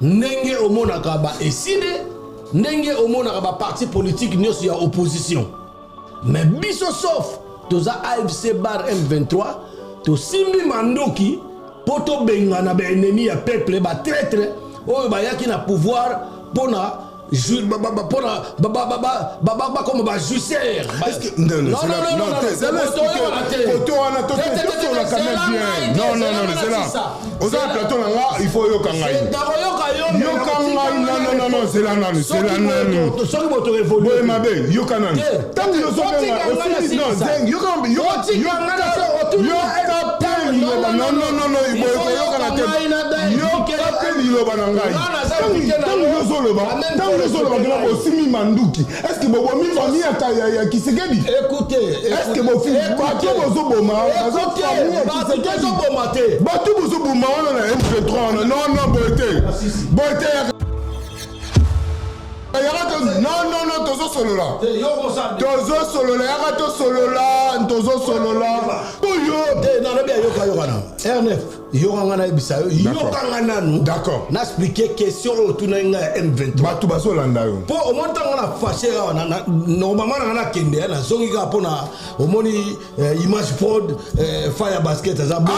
Ndenge omonaka ba Ecide, ndenge omonaka ba parti politique nyonso ya opposition. Mais biso sauf toza AFC bar M23, tosimbi mandoki mpo tobengana ba ennemi ya peuple, ba traitre oyo bayaki na pouvoir mpona mpona bakoma ba jouisseur. Koto wana tosola quand même bien. Non, non, non, zela, oza na plateau na nga, il faut oyoka ngai. Nakoyoka yo. Yoka ngai. Non, non, non, non, zela nanu, zela nanu. Soki boto évolue. Boye mabe, yoka nanu. Ntango yozobenga osili, non, zeng, yoka, yoka, yoka mpe liloba. Non, non, non, non, boye koyokana te. Yoka mpe liloba na ngai. Ntango yozoloba, ntango yozoloba kena bosimbi manduki, est ce que bobomi famille ya Tshisekedi? Écoutez. Est ce que bofi bato bozoboma baza famille ya Tshisekedi? Tozoboma te. Bato bozoboma wana na M23 wana. Non, non, boye te, boye te, yaka to. Non, non, non, tozosolola, tozosolola, yaka tosolola, tozosolola oyo. Te, nalobi ayoka, yoka na R9, yoka nga nayebisa yo, yoka nga nanu. D'accord. Naexpliquer question oyo otunaki ngai ya M23. Bato bazolanda yo. Mpo omoni ntango na fâché awa, normalement nanga nakende, nazongi kaka mpona omoni Image Prod, fa ya basket aza bo.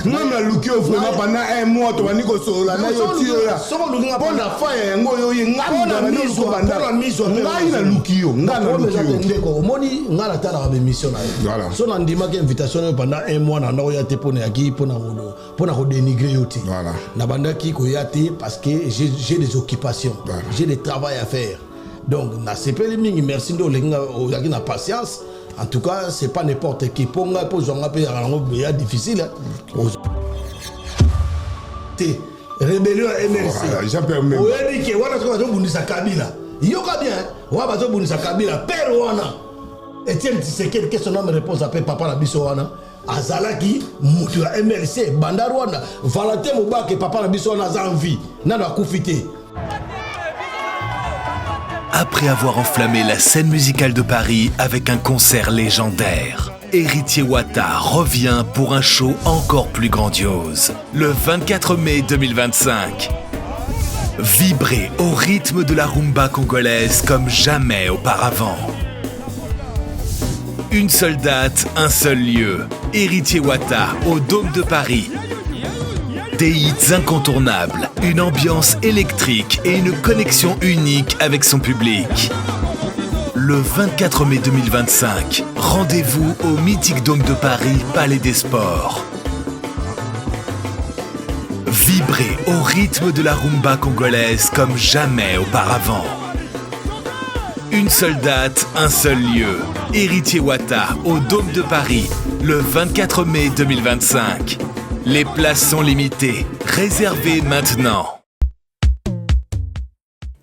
Nga naluki yo vraiment pendant un mois, tobandi kosolola na yo ti oya. Soki oluki nga mpo na fa ya yango oyo ye. Mpona miso. Ngai naluki yo, ngai naluki yo. Ndeko, omoni ngai natalaka baémission na yo. So nandimaki invitation oyo pendant un mois, nanda koya te mpona yaki mpona kodénigrer yo te. Nabandaki koya te parce que j'ai des occupations, j'ai des travail à faire. Donc nasepeli mingi, merci nde olengi, ozalaki na patience. En tout cas, c'est pas n'importe qui mpo ngai mpo ozwanga mpe yango ya difficile te. Rébellion ya MLC, oyebi ke wana soki bazobundisa Kabila, yoka bien, wana bazobundisa Kabila père wana Etienne Tshisekedi, que son âme repose ape, papa na biso wana azalaki moto ya MLC banda Rwanda. Valentin Mobake, papa na biso wana aza en vie, nano akufi te. Après avoir enflammé la scène musicale de Paris avec un concert légendaire, Héritier Wata revient pour un show encore plus grandiose, le 24 mai 2025. Vibrez au rythme de la rumba congolaise comme jamais auparavant. Une seule date, un seul lieu. Héritier Wata au Dôme de Paris. Des hits incontournables, une ambiance électrique et une connexion unique avec son public. Le 24 mai 2025, rendez-vous au mythique Dôme de Paris, Palais des Sports. Vibrez au rythme de la rumba congolaise comme jamais auparavant. Une seule date, un seul lieu. Héritier Wata au Dôme de Paris, le 24 mai 2025. Les places sont limitées. Réservez maintenant.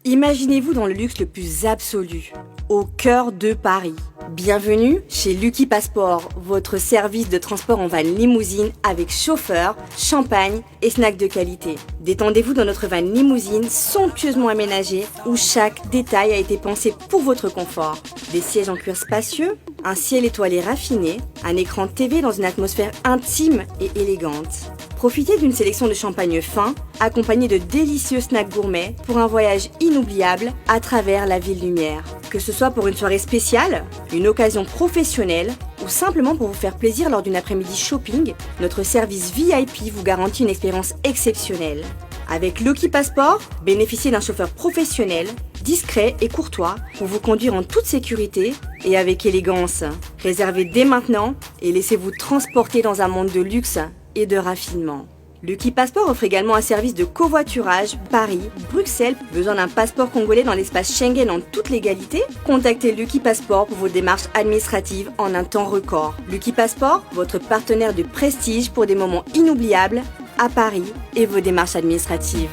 Imaginez-vous dans le luxe le plus absolu, au cœur de Paris. Bienvenue chez Lucky Passport, votre service de transport en van limousine avec chauffeur, champagne et snacks de qualité. Détendez-vous dans notre van limousine somptueusement aménagée où chaque détail a été pensé pour votre confort. Des sièges en cuir spacieux, un ciel étoilé raffiné, un écran TV dans une atmosphère intime et élégante. Profitez d'une sélection de champagne fin, accompagné de délicieux snacks gourmets pour un voyage inoubliable à travers la ville lumière. Que ce soit pour une soirée spéciale, une occasion professionnelle ou simplement pour vous faire plaisir lors d'une après-midi shopping, notre service VIP vous garantit une expérience exceptionnelle. Avec Lucky Passport, bénéficiez d'un chauffeur professionnel, discret et courtois pour vous conduire en toute sécurité et avec élégance. Réservez dès maintenant et laissez-vous transporter dans un monde de luxe et de raffinement. Lucky Passport offre également un service de covoiturage Paris, Bruxelles. Besoin d'un passeport congolais dans l'espace Schengen en toute légalité? Contactez Lucky Passport pour vos démarches administratives en un temps record. Lucky Passport, votre partenaire de prestige pour des moments inoubliables à Paris et vos démarches administratives.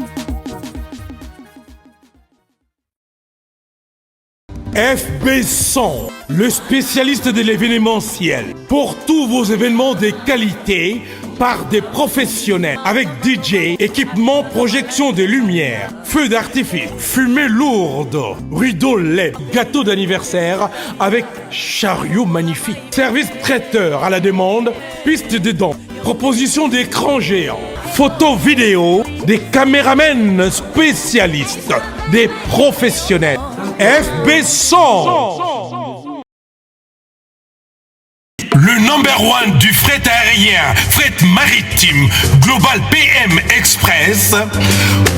FB 100, le spécialiste de l'événementiel. Pour tous vos événements de qualité, par des professionnels avec DJ, équipement, projection de lumière, feu d'artifice, fumée lourde, rideau LED, gâteau d'anniversaire avec chariot magnifique, service traiteur à la demande, piste de danse, proposition d'écran géant, photo vidéo, des caméramens spécialistes, des professionnels. FB 100. Le number one du fret aérien, fret maritime, Global PM Express,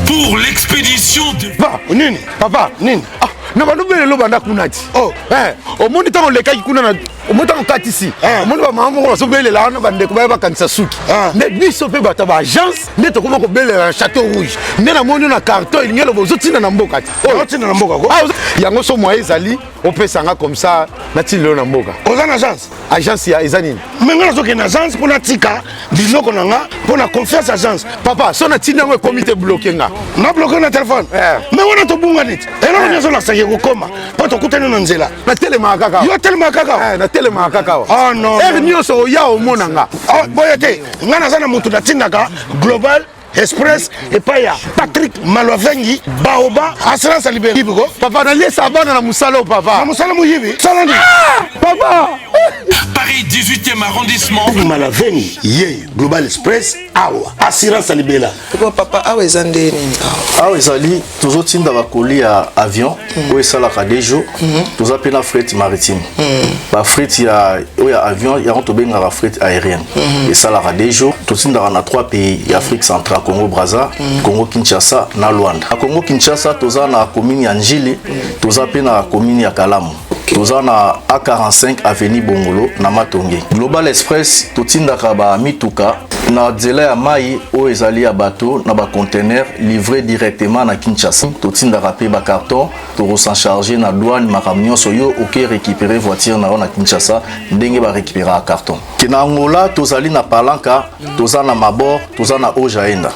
pour l'expédition de... Papa, nini? Papa, nini? Ah, na bando bele lo banda kuna ti. Oh. Eh, omoni ntango olekaki kuna na omoni ntango okatisi. Ah. Omoni ba mama moko bazobelela wana bandeko baya bakanisa suki. Ah. Nde biso mpe bato ya ba agence nde tokoma kobelela na Château Rouge. Nde namoni na carton elingi eloba ozotinda na mboka ti. Oh. Ozotinda na mboka ko? Ah, yango so moyen ezali opesa nga comme ça natindi lelo na mboka. Oza na agence? Agence ya eza nini? Me nga nazokende agence mpo natika biloko na nga mpo na confiance agence. Papa, so natindi yango ekomi te bloke nga. Na bloke na telefone? Eh. Me wana tobunga neti eloko nyonso olakisaki ekokoma mpo tokutani na nzela. Natelemaka kaka. Yo telemaka kaka? Eh, natelemaka kaka. Ah non. Heure nyonso oya omona nga. Ah, boye te, nga naza na motu natindaka Global Express epai ya Patrick Malwavengi Baoba assurance ya libela ko. Papa, naliesa bana na mosala oyo papa. Na mosala moyibi sala nini? Ah, papa. Paris 18e arrondissement. Malwavengi ye Global Express awa assurance ya libela. Ko papa, awa eza nde nini awa? Awa ezali tozotinda bakoli ya avion oyo esalaka deux jours. Toza mpe na fret maritime. Ba fret ya oyo ya avion yango tobengaka fret aérienne. Esalaka deux jours. Totindaka na 3 pays ya Afrique centrale, Congo Brazza, Congo Kinshasa na Luanda. Na Congo Kinshasa toza na commune ya Njili, toza mpe na commune ya Kalamu. Toza na A45 avenue Bongolo na Matonge. Global Express totindaka ba mituka na nzela ya mai oyo ezali ya bato na ba conteneur livré directement na Kinshasa. Totindaka pe ba carton, toko s'en charger na douane makambo nyonso yo oke récupérer voiture na yo na Kinshasa ndenge ba récupérer carton. Ke na Angola tozali na Palanca, toza na Mabor, toza na Ojaenda.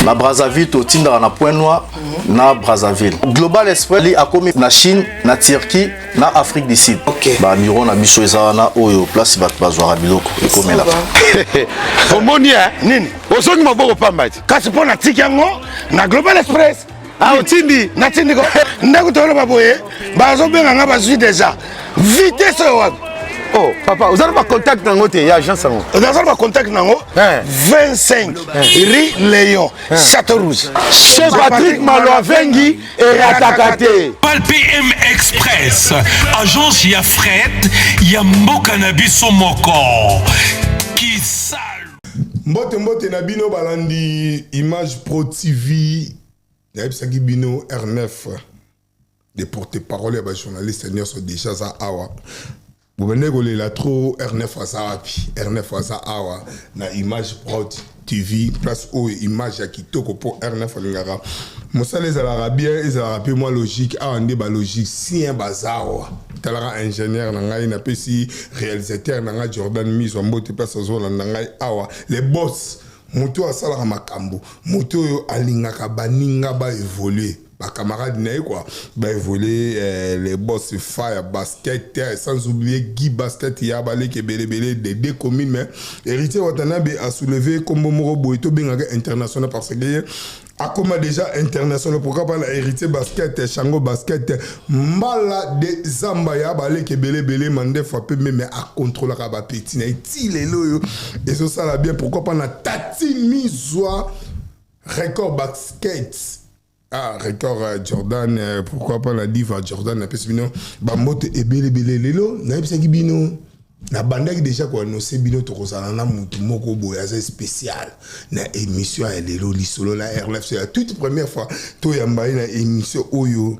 Na Brazzaville totindaka na Point Noir na Brazzaville. Global Express li akomi na Chine, na Turquie, na Afrique du Sud. Okay. Ba bureau na biso eza wana oyo place bato bazwaka biloko ekomelaka. Omoni eh? Nini? Ozongi maboko pamba ti. Kasi mpo natiki yango na Global Express. Ah, otindi? Natindi ko. Ndeko toloba boye, bazobenga nga bazwi déjà. Vitesse oyo wapi? Oh, papa, oza na ba contact nango te ya agence yango? Naza na ba contact nango. Eh. 25 rue Léon, Château Rouge. Chez Patrick Malwavengi erataka te. Pal PM Express, agence ya fret ya mboka na biso moko. Kisal. Mbote mbote na bino balandi Image Pro TV. Nayebisaki bino R9 de porte-parole ya ba journaliste nyonso déjà za awa. Bobende kolela trop R9 aza wapi? R9 aza awa na Image Pro TV, place oyo image ya kitoko po R9 alingaka. Mosala ezalaka bien, ezalaka pe mwa logique, awa nde ba logicien baza awa. Talaka ingénieur na ngai, napesi réalisateur na ngai Jordan Mizwa mbote place azolanda ngai awa. Les boss, moto oyo asalaka makambo, moto oyo alingaka baninga ba évoluer, ba camarade na ye quoi, ba évoluer, les boss Fire Basket, sans oublier Guy Basket ya baleke belebele des deux communes. Mais Héritier Watanabe a soulevé kombo moko boye tobengaka international parce que akoma déjà international. Pourquoi pas la Héritier Basket, Chango Basket, Mbala de Zamba ya baleke belebele mandefa pe meme a contrôlaka ba petit na ti lelo yo et ça ça la bien. Pourquoi pas na Tati Mizwa record basket. Ah, record Jordan, pourquoi pas la diva Jordan, na pesi bino, ba mbote ebele bele lelo, na yebisaki bino, na bandaki déjà ko annoncer bino tokozala na mutu moko boye aza spécial na émission ya lelo lisolo la R9, c'est la toute première fois toyamba ye na émission oyo.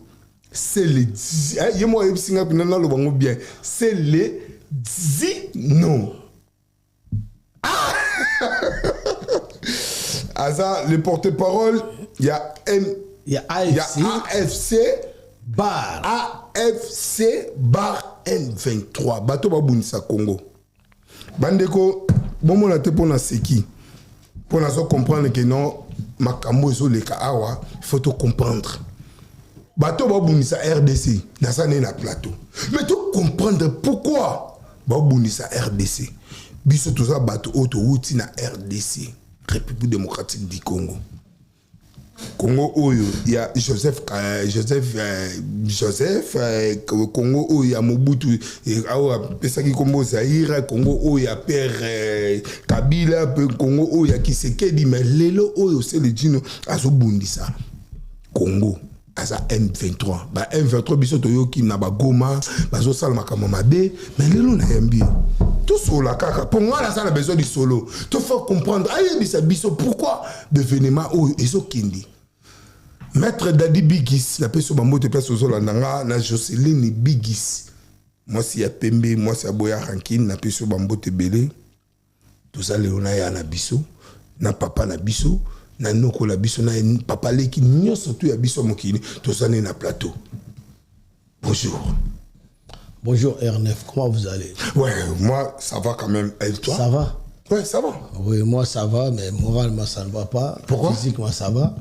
C'est le dix, hein, ye moko ayebisi nga mpena naloba ngo bien, c'est le dix-non. Ah! Aza le porte-parole, il y a M, il y a AFC, il y a AFC bar. AFC bar M23. Bato babundisa Congo. Bandeko, bomona te pona seki. Pona zo comprendre que non, makambo ezoleka awa, il faut to comprendre. Bato babundisa RDC, naza ne na plateau. Mais to comprendre pourquoi babundisa RDC. Biso toza bato oyo towuti na RDC, République démocratique du Congo. Congo oyo ya Joseph Joseph Joseph, Congo oyo ya Mobutu awa apesaki nkombo Zaire, Congo oyo ya père Kabila, mpe Congo oyo ya Tshisekedi. Mais lelo oyo Celezino azobundisa Congo, aza M23. Ba M23 biso toyoki na bagoma bazosala makambo mabe. Mais lelo nayambi ye, tosola kaka mpo ngai naza na besoin lisolo tofaire comprendre, ayebisa biso pourquoi baévénement oyo ezokende. Maître Dadi Bigis, napesi yo bambote place ozolanda nga, na Joceline Bigis, mwasi ya pembe, mwasi ya boya rankine, napesi yo bambote ebele. Toza lelo na ya na biso, na papa na biso, na noko na biso, na papa leki nyonso tu ya biso mokili. Toza nde na plateau. Bonjour. Bonjour R9, comment vous allez? Ouais, moi ça va quand même. Et toi? Ça va. Ouais, ça va. Oui, moi ça va, mais moralement ça ne va pas. Pourquoi? Physiquement ça va.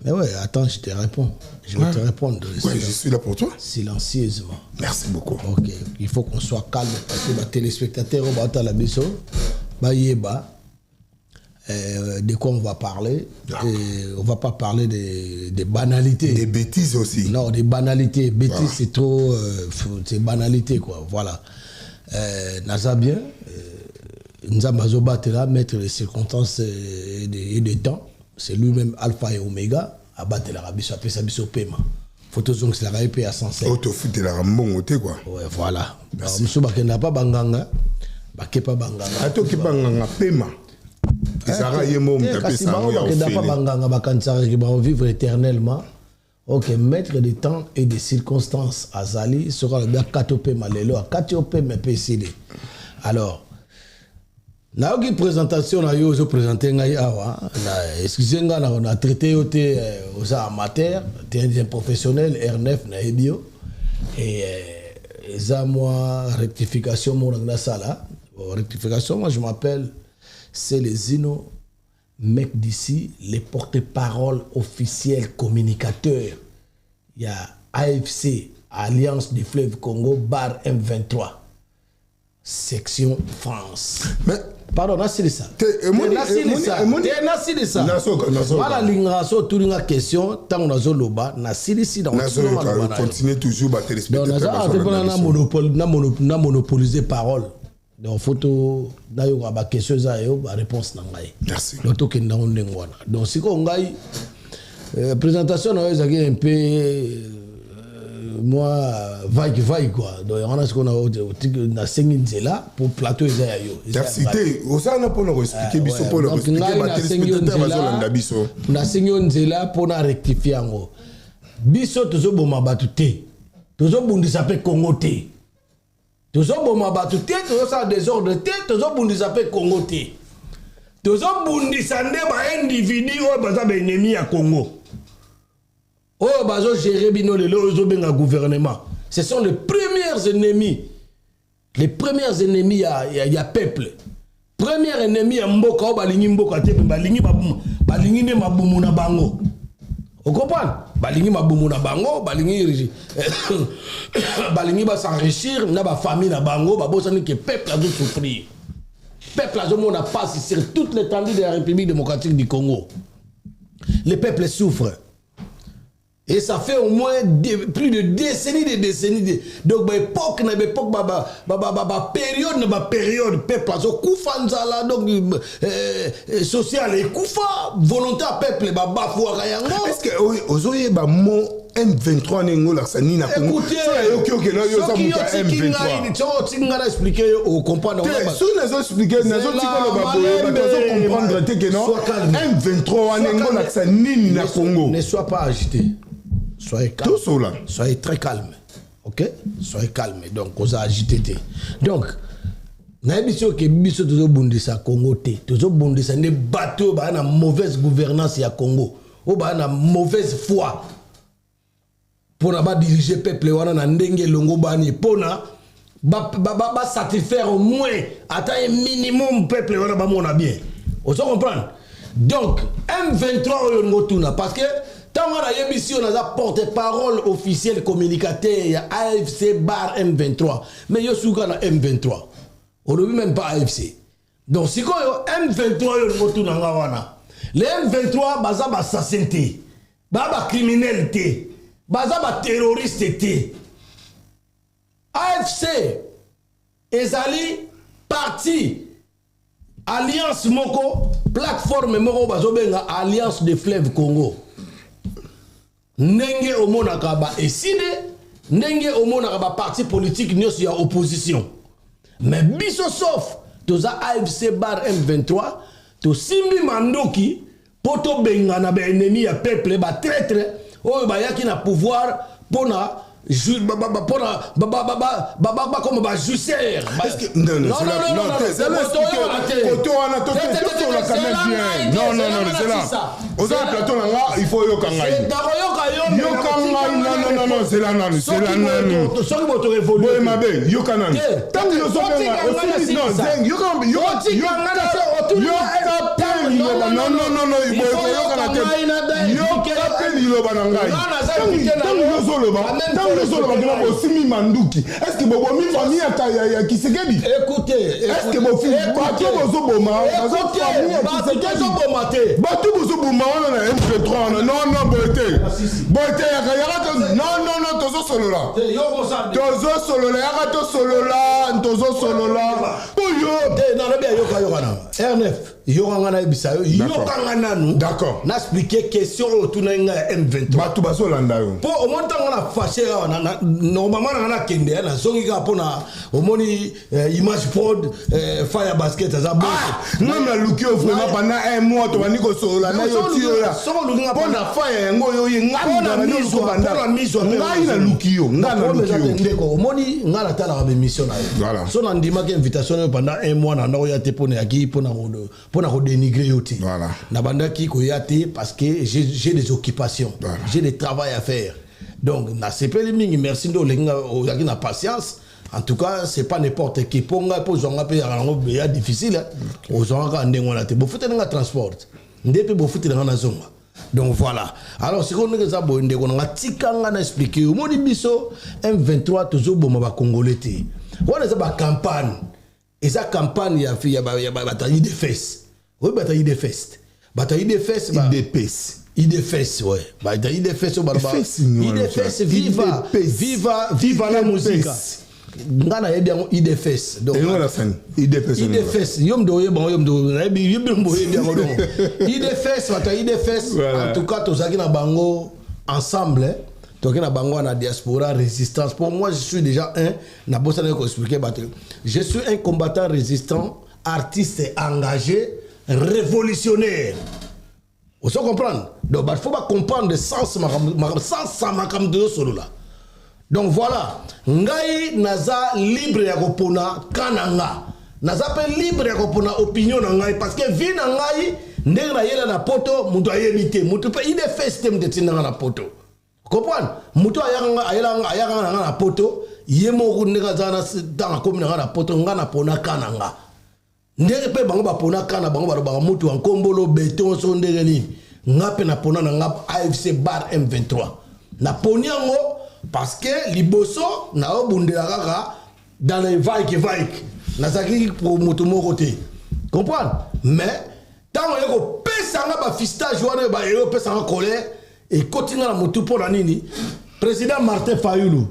Mais ouais, attends, je te réponds. Je vais te répondre. Ouais, je suis là pour toi. Silencieusement. Merci beaucoup. Ok, il faut qu'on soit calme parce que les téléspectateurs, on va la biso, ba yeba, de quoi on va parler. Et on va pas parler des banalités. Des bêtises aussi. Non, des banalités. Bêtises, c'est trop. C'est banalité, quoi. Voilà. Naza bien. Nzambe azobatela, maître les circonstances et de temps. C'est lui-même Alpha et Oméga. Abatelaka biso, apesa biso pema. Faut tozongiselaka ye mpe ya 105. Oyo tofutelaka mbongo te, quoi. Ouais, voilà. Mosusu bakenda pa banganga, bakepa banganga. Ata okepa nganga, pema ezalaka ye mo moto kasi apesa bango yango ya bakenda pa ofele. Banganga bakanisaka ke bakovivre éternellement. Ok, maître de temps et de circonstances azali. Soki alobi akati opema lelo, akati opema mpe esili. Alors nayoki présentation na yo, ozoprésente ngai awa na, excuse nga na traité yo te, oza amateur te, un professionnel. R9, nayebi yo. Et eza mwa rectification moko nangi nasala. Bon, rectification, moi je m'appelle Celezino, mec d'ici, les porte-parole officiel communicateur il y a AFC, Alliance du Fleuve Congo bar M23 section France. Mais pardon, nasilisa. Te, Nasilisa. Te, nasilisa. Nazoyoka. Wala lingaka so otulinga question ntango nazoloba, nasilisi na Nazoyoka. maloba na yo. Continue toujours. Donc Batéléspectateur naza awa te mpona na monopoliser parole. Donc faut to nayoka baquestion eza yo, baréponse na ngai. Merci. Donc tokende yango ndenge wana. Donc sikoyo ngai, présentation na yo ezalaki un peu moi vague vague, quoi. Donc yango wana sikoyo nasengi nzela po plateau eza ya yo, eza ya Merci. ngai. Te, ozala na mpona koexpliquer biso, mpona Donc, koexpliquer ngai nasengi yo batéléspectateur nzela- bazolanda biso. Nasengi yo nzela mpona rectifier yango. Biso tozoboma bato te, tozobundisa mpe Kongo te. Tozoboma bato te, tozosala désordre te, tozobundisa mpe Kongo te. Tozobundisa nde baindividu oyo baza baennemi ya Congo, oyo bazogérer bino lelo, oyo ozobenga gouvernement. Ce sont les premiers ennemis, les premiers ennemis ya peuple, premier ennemi ya mboka, oyo balingi mboka te, mpe balingi nde mabumu na bango. Ocomprendre? Balingi mabumu na bango, balingi bas'enrichir na bafamille na bango. Babosani ke peuple azosouffrir, peuple azomona pasi sur toute l'étendue de la République démocratique du Congo. Le peuple souffre et ça fait au moins plus de décennies, de décennies donc baépoque na baépoque, bapériode na bapériode, peuple azokufa nzala. Donc social ekufa, volonté ya peuple babafouaka yango. Est ce que ozoyeba mo M23 ndenge olakisa nini na Congo? Écoutez, So nayoki okenda yo oza soki moto yo ya otiki M23. ngai, soki otiki ngai na expliquer yo, ocomprendre. Te, soki nazoexpliquer, nazotika loba boye, bato bazocomprendre te ke non, Sois calme. M23 wana ndenge olakisa nini na Congo? Ne sois pas agité. Soyez calme. Tosola. Soyez très calme. Ok? Soyez calme. Donc, on a agité te. Donc, nayebi soki biso tozobundisa Congo te, tozobundisa nde bato oyo baya na mauvaise gouvernance ya Congo, oyo baya na mauvaise foi mpona badirige peuple wana na ndenge elongo bani, mpona basatisfaire au moins ata un minimum peuple wana bamona bien. Ozo comprendre? Donc M23 oyo olingo tuna, parce que ntango nayebisi yo naza porte parole officiel communicateur ya AFC bar M23, mais yo suka na M23, olobi même pas AFC. Donc sikoyo M23 oyo olingo tuna nga wana, le M23 baza baassassin te, baza bacriminel te, baza baterroriste te. AFC ezali parti, alliance moko, plateforme moko bazobenga Alliance de Fleuve Congo. Ndenge omonaka ba ECiDé, ndenge omonaka baparti politique nyonso ya opposition, mais biso, sauf toza AFC/M23, tosimbi mandoki mpo tobengana baennemi ya peuple, batraître oyo bayaki na pouvoir mpona bakoma bajouisseur. Koto wana tosolaka bien. Non, non, non, zela, oza na plateau na nga, il faut oyoka ngai. Nakoyoka yo. Yoka ngai. Non, non, non, zela nanu, zela nanu. Soki boto évolue. Boye mabe, yoka nanu. Ntango yozobenga osili, non, zeng, yoka, yoka mpe liloba. Non, non, non, non, boye koyokana te. Yoka mpe liloba na ngai. Ntango yozoloba, ntango yozoloba kena bosimbi manduki, est ce que bobomi famille ya Tshisekedi? Écoutez. Est ce que bofi bato bozoboma baza famille ya Tshisekedi? Tozoboma te. Bato bozoboma wana na M23 wana. Non, non, boye te, boye te. Yaka, yaka. Non, non, non, tozosolola, tozosolola. Yaka, tosolola, tozosolola oyo. Te, nalobi ayoka, yoka na R9, yoka nga nayebisa yo, yoka nga nanu. D'accord. Naexpliquer question oyo otunaki ngai ya M23. Bato bazolanda yo. Mpo omoni, ntango na fâché awa, normalement nanga nakende ya, nazongi kaka mpona omoni Image Prod, fa ya basket aza bon. Nga naluki yo vraiment pendant un mois, tobandi kosolola na yo ti oya. Soko oluki nga mpo na fa ya yango oyo oye, ngai ngai naluki yo, ngai naluki yo. Ndeko, omoni, ngai natalaka baémission na yo. So nandimaki invitation na yo pendant un mois, nanda koya te mpona yaki mpona kodénigrer yo te. Nabandaki koya te parce que j'ai des occupations, j'ai des travail à faire. Donc nasepeli mingi, merci nde olengi, ozalaki na patience. En tout cas, c'est pas n'importe qui mpo ngai, mpo ozwanga mpe yaka nango ya difficile, ozwanga kaka ndenge wana te. Bofuteli nga transport nde mpe bofuteli nga nazonga. Donc voilà. Alors sikoyo, ndenge eza boye, ndeko na nga, tika nga na expliquer. Omoni, biso M23 tozoboma bacongolais te. Wana eza bacampagne, eza campagne ya bato ya UDPS. Oyo bato ya UDPS, bato ya UDPS. UDPS. UDPS, ouais, bato ya UDPS oyo baloba UDPS, viva, viva, viva la musique. Nga nayebi yango UDPS. Donc UDPS, yo mdo oyeba yango, yo mdo nayebi, yo bino boyebi yango. Donc UDPS, bato ya UDPS, en tout cas tozalaki na bango ensemble, tozalaki na bango na diaspora résistance. Pour moi, je suis déjà un, nabosanaki koexpliquer bato, je suis un combattant résistant, artiste engagé, révolutionnaire. Ozo comprendre? Donc il faut comprendre sens, sens makambo tozosolola. Donc voilà, ngai naza libre ya kopona ka na nga, naza mpe libre ya kopona opinion na ngai, parce que vie na ngai, ndenge nayela na poto, moto ayebi te, moto mpe UDPS te, moto etindanga na poto. Comprendre? Moto ayelanga na nga na poto, ye moko ndenge aza na ntango akomi na nga na poto, nga napona ka na nga, ndenge mpe bango bapona ka na bango. Balobaka mutu ya nkombolo beton so ndenge nini. Nga mpe napona na nga AFC/M23. Naponi yango parce que liboso naobundela kaka dans les vaike vaike, nazalaki moto moko te. Comprendre? Mais ntango ye kopesa nga bafistage wana, eyopesa nga colère, ekoti nga na motu. Mpo na nini? Président Martin Fayulu,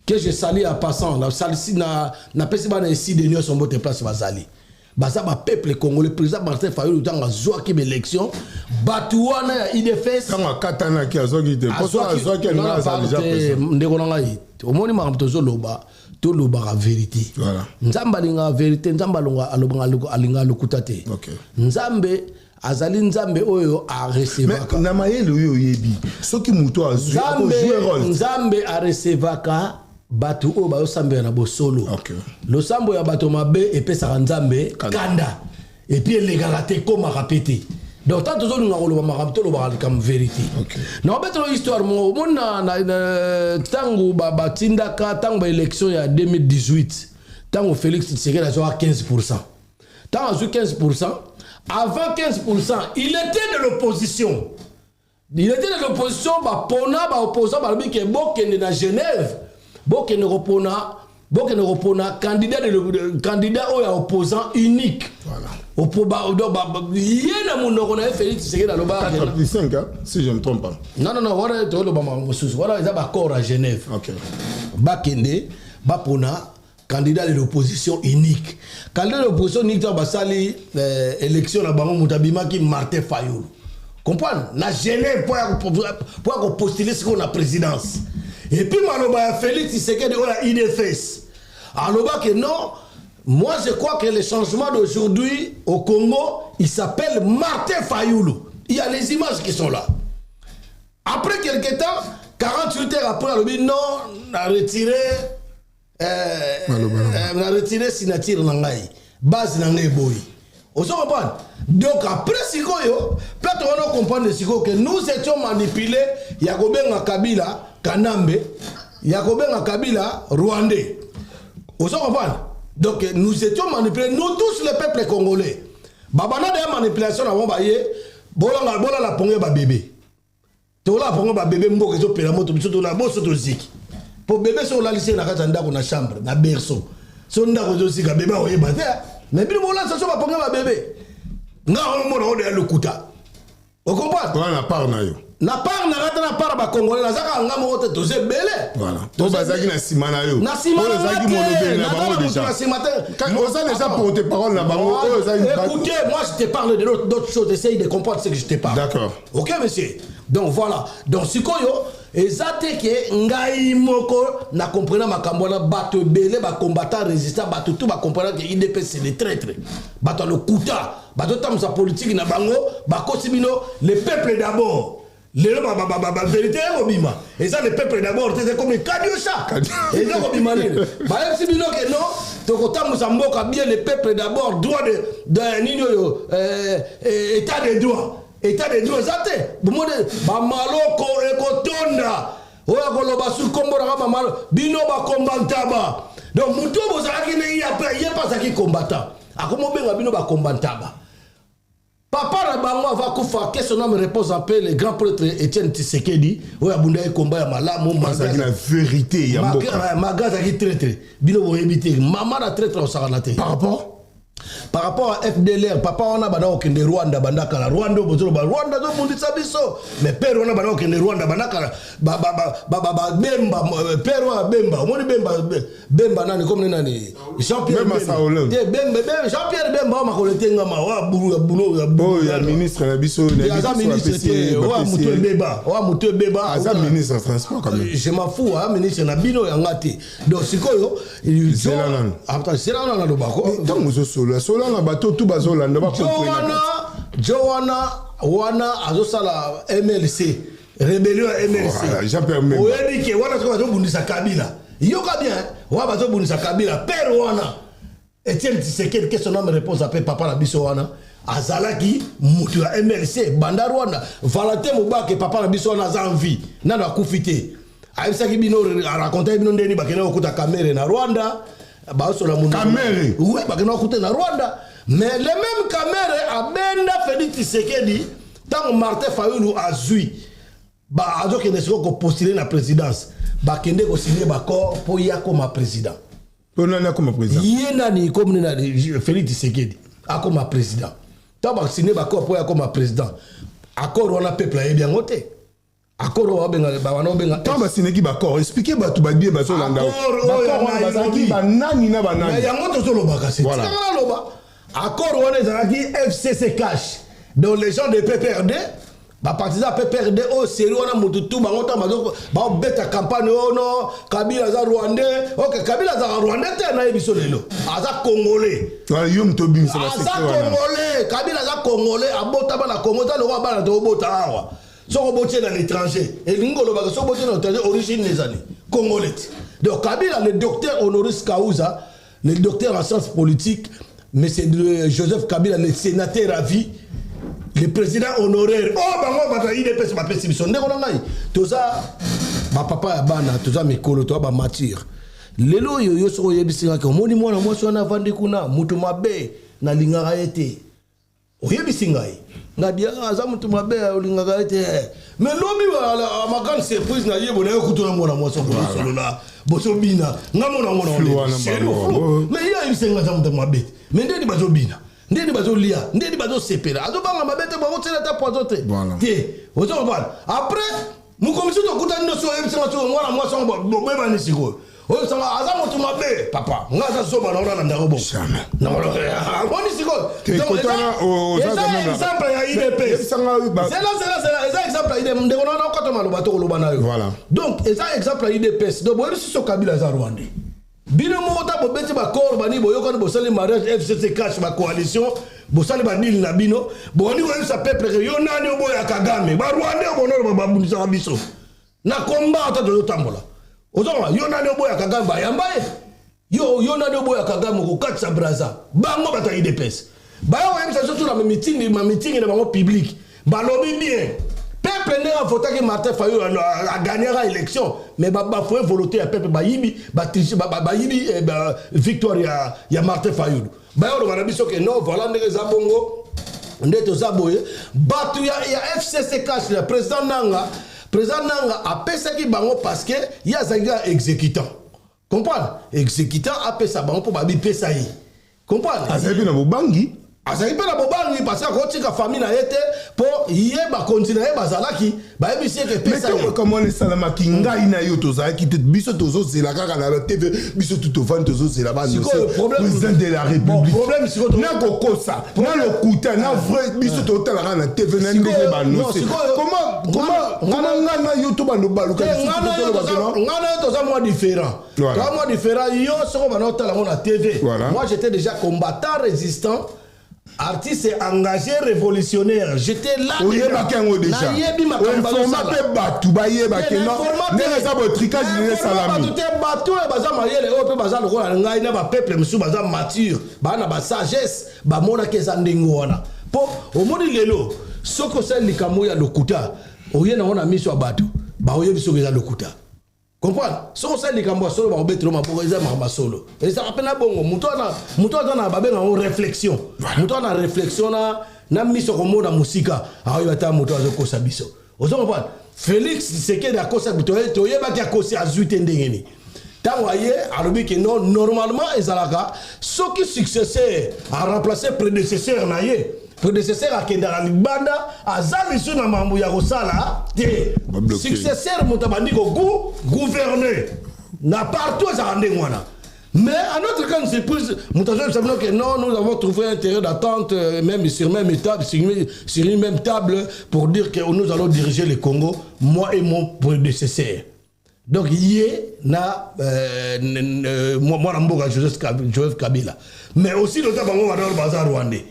que je salue en passant, napesi bana ECiDé nyonso mbote place bazali, baza bapeuple congolais. Président Martin Fayulu, ntango azwaki baélection, bato wana ya UDPS Ntango akatanaki, azwaki te, mposo azwaki, alinga aza déjà président. Ndeko na ngai, omoni, makambo tozoloba, tolobaka vérité. Nzambe alingaka vérité, Nzambe alingaka lokuta te. Nzambe azali Nzambe oyo arecevaka. Na mayele oyo oyebi, soki moto azwi, akojouer rôle. Nzambe arecevaka bato oyo bazosambela na bosolo. Losambo ya bato mabe epesaka Nzambe kanda, et puis elekaka te, ekomaka mpe te. Donc tant tozolinga koloba makambo, tolobaka likambo vérité. Na obetela histoire moko. Omoni, ntango batindaka, ntango baélection ya 2018, ntango Félix Tshisekedi azwaka 15, ntango azwi 15, avant 15, il était de l'opposition, il était de l'opposition. Bapona baopposant, balobi ke bokende na Genève, bokende kopona, bokende kopona candidat de candidat oyo ya opposant unique. Ye na monoko na ye, Félix Tshisekedi aloba 4 plus 5, hein, si je ne me trompe pas. Non, non, non, wana toloba makambo mosusu. Wana eza baaccord à Genève. Bakende bapona candidat de l'opposition unique. Candidat de l'opposition unique, ntango basali élection na bango, moto abimaki Martin Fayulu. Comprendre, na Genève, mpo ya kopostuler sikoyo na présidence. Et puis maloba ya Félix Tshisekedi oyo ya UDPS, alobaki: "Non, moi je crois que le changement d'aujourd'hui au Congo, il s'appelle Martin Fayulu." Il y a les images qui sont là. Après quelque temps, 48 heures après, alobi: "Non, na retiré na retiré signature na ngai, base na ngai eboyi." Ozo comprendre? Donc après sikoyo, plateau wana, comprendre sikoyo que nous étions manipulés ya kobenga Kabila Kanambe, ya kobenga Kabila Rwandais. Ozo comprendre? Donc nous étions manipulés, nous tous, le peuple congolais. Babanda de ya manipulation na bango, baye bolanga bolala pongo ya babebe, tolala pongo babebe, mboka ezopela moto, biso tola boso toziki. Po bebe so olalisi ye na kati ya ndako, na chambre, na berceau, so ndako ezosika, bebe akoyeba te. Mais bino bolalisa so bapongo ya babebe, nga omona oyo ya lokuta. Ocomprendre? Wana na part na yo. Na part na nga te, na part ya bacongolais. Naza kaka nga moko te, toza ebele. Voilà, to bazalaki na nsima na yo. Na nsima oyo na nga ozalaki te, molobeli na naza bango na moto déjà. na nsima te. Oza déjà porte parole na bango oyo ozalaki. Écoutez, moi je te parle de d'autres choses. Essaye de comprendre ce que je te parle. D'accord. Ok, monsieur. Donc voilà. Donc sikoyo, eza te ke ngai moko na comprena makambo wana. Bato ebele, bacombattant, résistant, bato tout bacomprena ke UDPS, c'est des traîtres, bato ya lokuta, bazotambusa politike na bango, bakosi bino. Le peuple d'abord, lelo bavérité ekobima. Eza le peuple d'abord te, comme kadiosa eza kobima. Nini bayebisi bino ke non, tokotambusa mboka bien, le peuple d'abord, droit de nini oyo, état de droit. État de droit eza te. Bomoni bamaloko ekotonda oyo akoloba su nkombo nanga bamalo bino bakombantaba. Donc motu oyo bozalaki ne ye mpe azalaki combattant, akomobenga bino bakombantaba. Papa na bango ava kufa, que son âme repose en paix, le grand prêtre Etienne Tshisekedi oyo abundaki komba ya malamu. Azalaki na vérité ya mboka. Maga azalaki traître, bino boyebi te. Mama na traître osakana te. Par rapport? Par rapport à FDLR, papa wana banda kokende Rwanda, banda kala. Rwanda oyo bozoloba Rwanda azobundisa biso, mais père wana banda kokende Rwanda, banda kala. Bemba, père wana Bemba, omoni Bemba, Bemba nani, comme nani, Jean Pierre Bemba Saolin. Te, Bemba, Jean Pierre Bemba oyo makolo etengama oyo. Oyo ya ministre na biso. Aza ministre te, oyo motu ebeba, oyo motu ebeba. Aza ministre ya transport quand même. Je m'en fous, ah, ministre na bino yanga te. Donc sikoyo Zela nanu. Zela nanu, nalobako. Ntango ozosolola, solola na bato tu bazolanda. Jo wana, jo wana, wana azosala MLC, rébellion ya MLC. Voilà, Jean-Pierre Bemba. Oyebi ke wana soki bazobundisa Kabila, yoka bien, wana bazobundisa Kabila, père wana Etienne Tshisekedi, que son âme repose ape, papa na biso wana azalaki moto ya MLC banda Rwanda. Valentin Mobake, papa na biso wana aza en vie, nano akufi te, ayebisaki bino, aracontaki bino ndeni bakende kokuta Kamerhe na Rwanda, baosola. Kamerhe? Oui, bakende kokuta na Rwanda. Mais le même Kamerhe abenda Félix Tshisekedi ntango Martin Fayulu azwi azokende sikoyo kopostuler na présidence, bakende kosigner baaccord mpo ye akoma président. Mpo nani akoma président? Ye nani, komi nani, Félix Tshisekedi akoma président. Ntango basigner baaccord mpo ye akoma président, accord wana peuple ayebi yango te. Accord oyo babenga, wana obenga Ntango basignaki baaccord, explique bato babie bazolanda. Accord oyo Baaccord wana bazalaki banani na banani? Yango tozolobaka se. Voilà. Tikanga naloba. Accord wana ezalaki FCC CACH, donc les gens de PPRD, bapartisan PPRD oyo série wana, motu tu bango ntango baobeta campagne oyo: "No, Kabila aza Rwandais." Ok, Kabila azaka Rwandais te, nayebi biso lelo aza Congolais. Voilà, yo moto obimisa Aza basecret wana. Congolais, Kabila aza Congolais, abotama na Congo. Eza lokola bana tobota awa. Soki obotie na l'étranger, elingi kolobaka soki obotie na l'étranger, origine ezali Congolais te. Donc Kabila, le docteur honoris causa, le docteur en sciences politiques, monsieur Joseph Kabila, le sénateur à vie, le président honoraire oyo bango bato ya UDPS bapesi biso. Ndeko na ngai, toza bapapa ya bana, toza mikolo, toza bamature. Lelo oyo yo soki oyebisi ngaki omoni mwana mwasi wana avandi kuna, moto mabe, nalingaka ye te, oyebisi ngai, ngabi aza moto mabe, olingaka ye te, mais lobi ma grande surprise na ye bona ye kutuna mwana mwasi, bosolola, bozobina, nga mona mwana. Flou wana bango. Mais ye ayebisi ngai aza moto mabe te, mais ndeni bazobina. Ndeni bazolia, ndeni bazosepela, azobanga mabe te, bakotiela ata poison te. Te, ozo comprendre. Après mokomisi tokutani nyonso, oyebisanga soki mwana mwasi wango bobebani sikoyo, oyebisanga aza moto mabe. Papa, nga aza zoba na ona na ndako bongo omoni sikoyo. Eza exemple ya UDPS. Zela, zela, zela, eza exemple ya UDPS. Ndeko na okata maloba to koloba na yo. Donc eza exemple ya UDPS. Donc boyebi soso Kabila aza rwandais. Bino moko ta bobeti bakor bani, boyokani, bosali mariage FCC CACH, bacoalition, bosali badeal na bino, boni koyebisa peuple ke yo nani oboya Kagame, barwandais obono babundisaka biso na komba ata tozotambola. Ozonga yo nani oboya Kagame, bayamba ye. Yo nani oboya Kagame, okokatisa Braza. Bango bato ya UDPS baya koyebisa biso na mamitingi na bango public, balobi bien peuple ndenge avotaki Martin Fayulu, agagnaka élection, mais bafouer volonté ya peuple, bayibi, bayibi victoire ya Martin Fayulu. Baya oloba na biso ke non, voilà ndenge eza bongo, nde toza boye. Bato ya FCC CACH ya président Nanga, président Nanga apesaki bango parce que ye azalaki kaka exécutant, comprendre, exécutant, apesa bango mpo babipesa ye, comprendre. Azali mpe na bobangi. Azali mpe na bobangi parce que akotika famille na ye te, mpo ye bakonzi na ye bazalaki bayebisi eke pesa. Ntango makambo wana esalamaki, ngai na yo tozalaki te. Biso tozozela kaka na TV, biso tu tovandi tozozela baannonce président de la République na kokosa na lokuta na vrai. Biso totala kaka na TV na ndenge baannonce. Comment ngai na yo to bando baluka? Ngai na yo toza mwa différent, toza mwa différent. Yo soko banda otala yango na TV, moi j'étais déjà combattant, résistant, artiste engagé, révolutionnaire, j'étais là. Oyebaki yango déjà? Nayebi makambo. Informa mpe bato bayebaki ndenge eza boye, trucage nini esalami. Bato te, bato oyo baza mayele, oyo mpe baza lokola ngai na bapeuple mosusu, baza mature, baa na basagesse, bamonaki eza ndenge wana. Mpo omoni lelo, soki osali likambo ya lokuta, oye nango na miso ya bato, baoyebi soki eza lokuta, comprendre. Soki osali likambo ya solo, bakobetela maboko, eza makambo ya solo. Ezalaka mpe na bongo. Moto wana, moto aza na babenga yango réflexion, moto wana réflexion na miso komona mosika, aoyeba ta moto azokosa biso. Ozo comprendre, Félix Tshisekedi akosa, toyebaki akosi, azwi te. Ndenge nini ntango aye alobi ke non, normalement ezalaka soki successeur aremplace prédécesseur na ye, prédécesseur akendaka libanda, aza lisu na mambo ya kosala te, successeur moto abandi kogouverner na partout, ezalaka ndenge wana. Mais à notre grande surprise, moto azoyebisa bino que non, nous avons trouvé un terrain d'attente, même sur même table, sur une même table, pour dire que nous allons diriger le Congo, moi et mon prédécesseur. Donc ye na mwana mboka Joseph Kabila, mais aussi lota bango wana baza rwandais.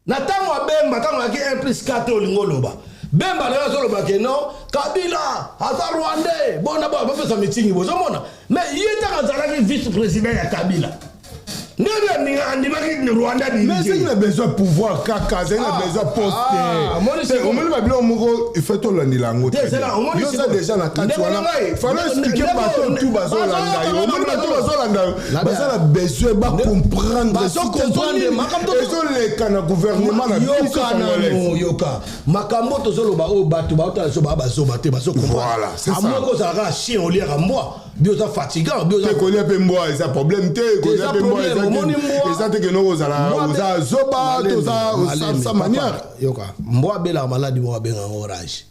Na ntango ya Bemba, ntango yaki 1 plus 4, olingi oloba Bemba nayo azoloba ke non, Kabila aza rwandais, bona bo bapesa mitingi, bozomona. Mais ye ntango azalaki vice président ya Kabila, ndenge andimaki Rwanda. Mais ezalaki na besoin pouvoir kaka, azalaki na besoin poste. Omoni babiloko moko, il faut tolandela yango. Te. Yo oza déjà na kati wana, fallait expliquer bato tu bazolanda yo. Omoni bato bazolanda yo, baza na besoin bacomprendre ezoleka na gouvernement na biso. Nano yoka makambo tozoloba oyo, bato baotala biso baa bazoba te, bazokomprendre. Amoko ozalaka chien, oliaka mbwa, bi oza fatigant, bi oza kolia mpe mbwa eza problème te. Kolia mpe mbwa eza te keno ozala oza zoba to oza sa manière. Yoka, mbwa abelaka maladi moko abenga yango rage,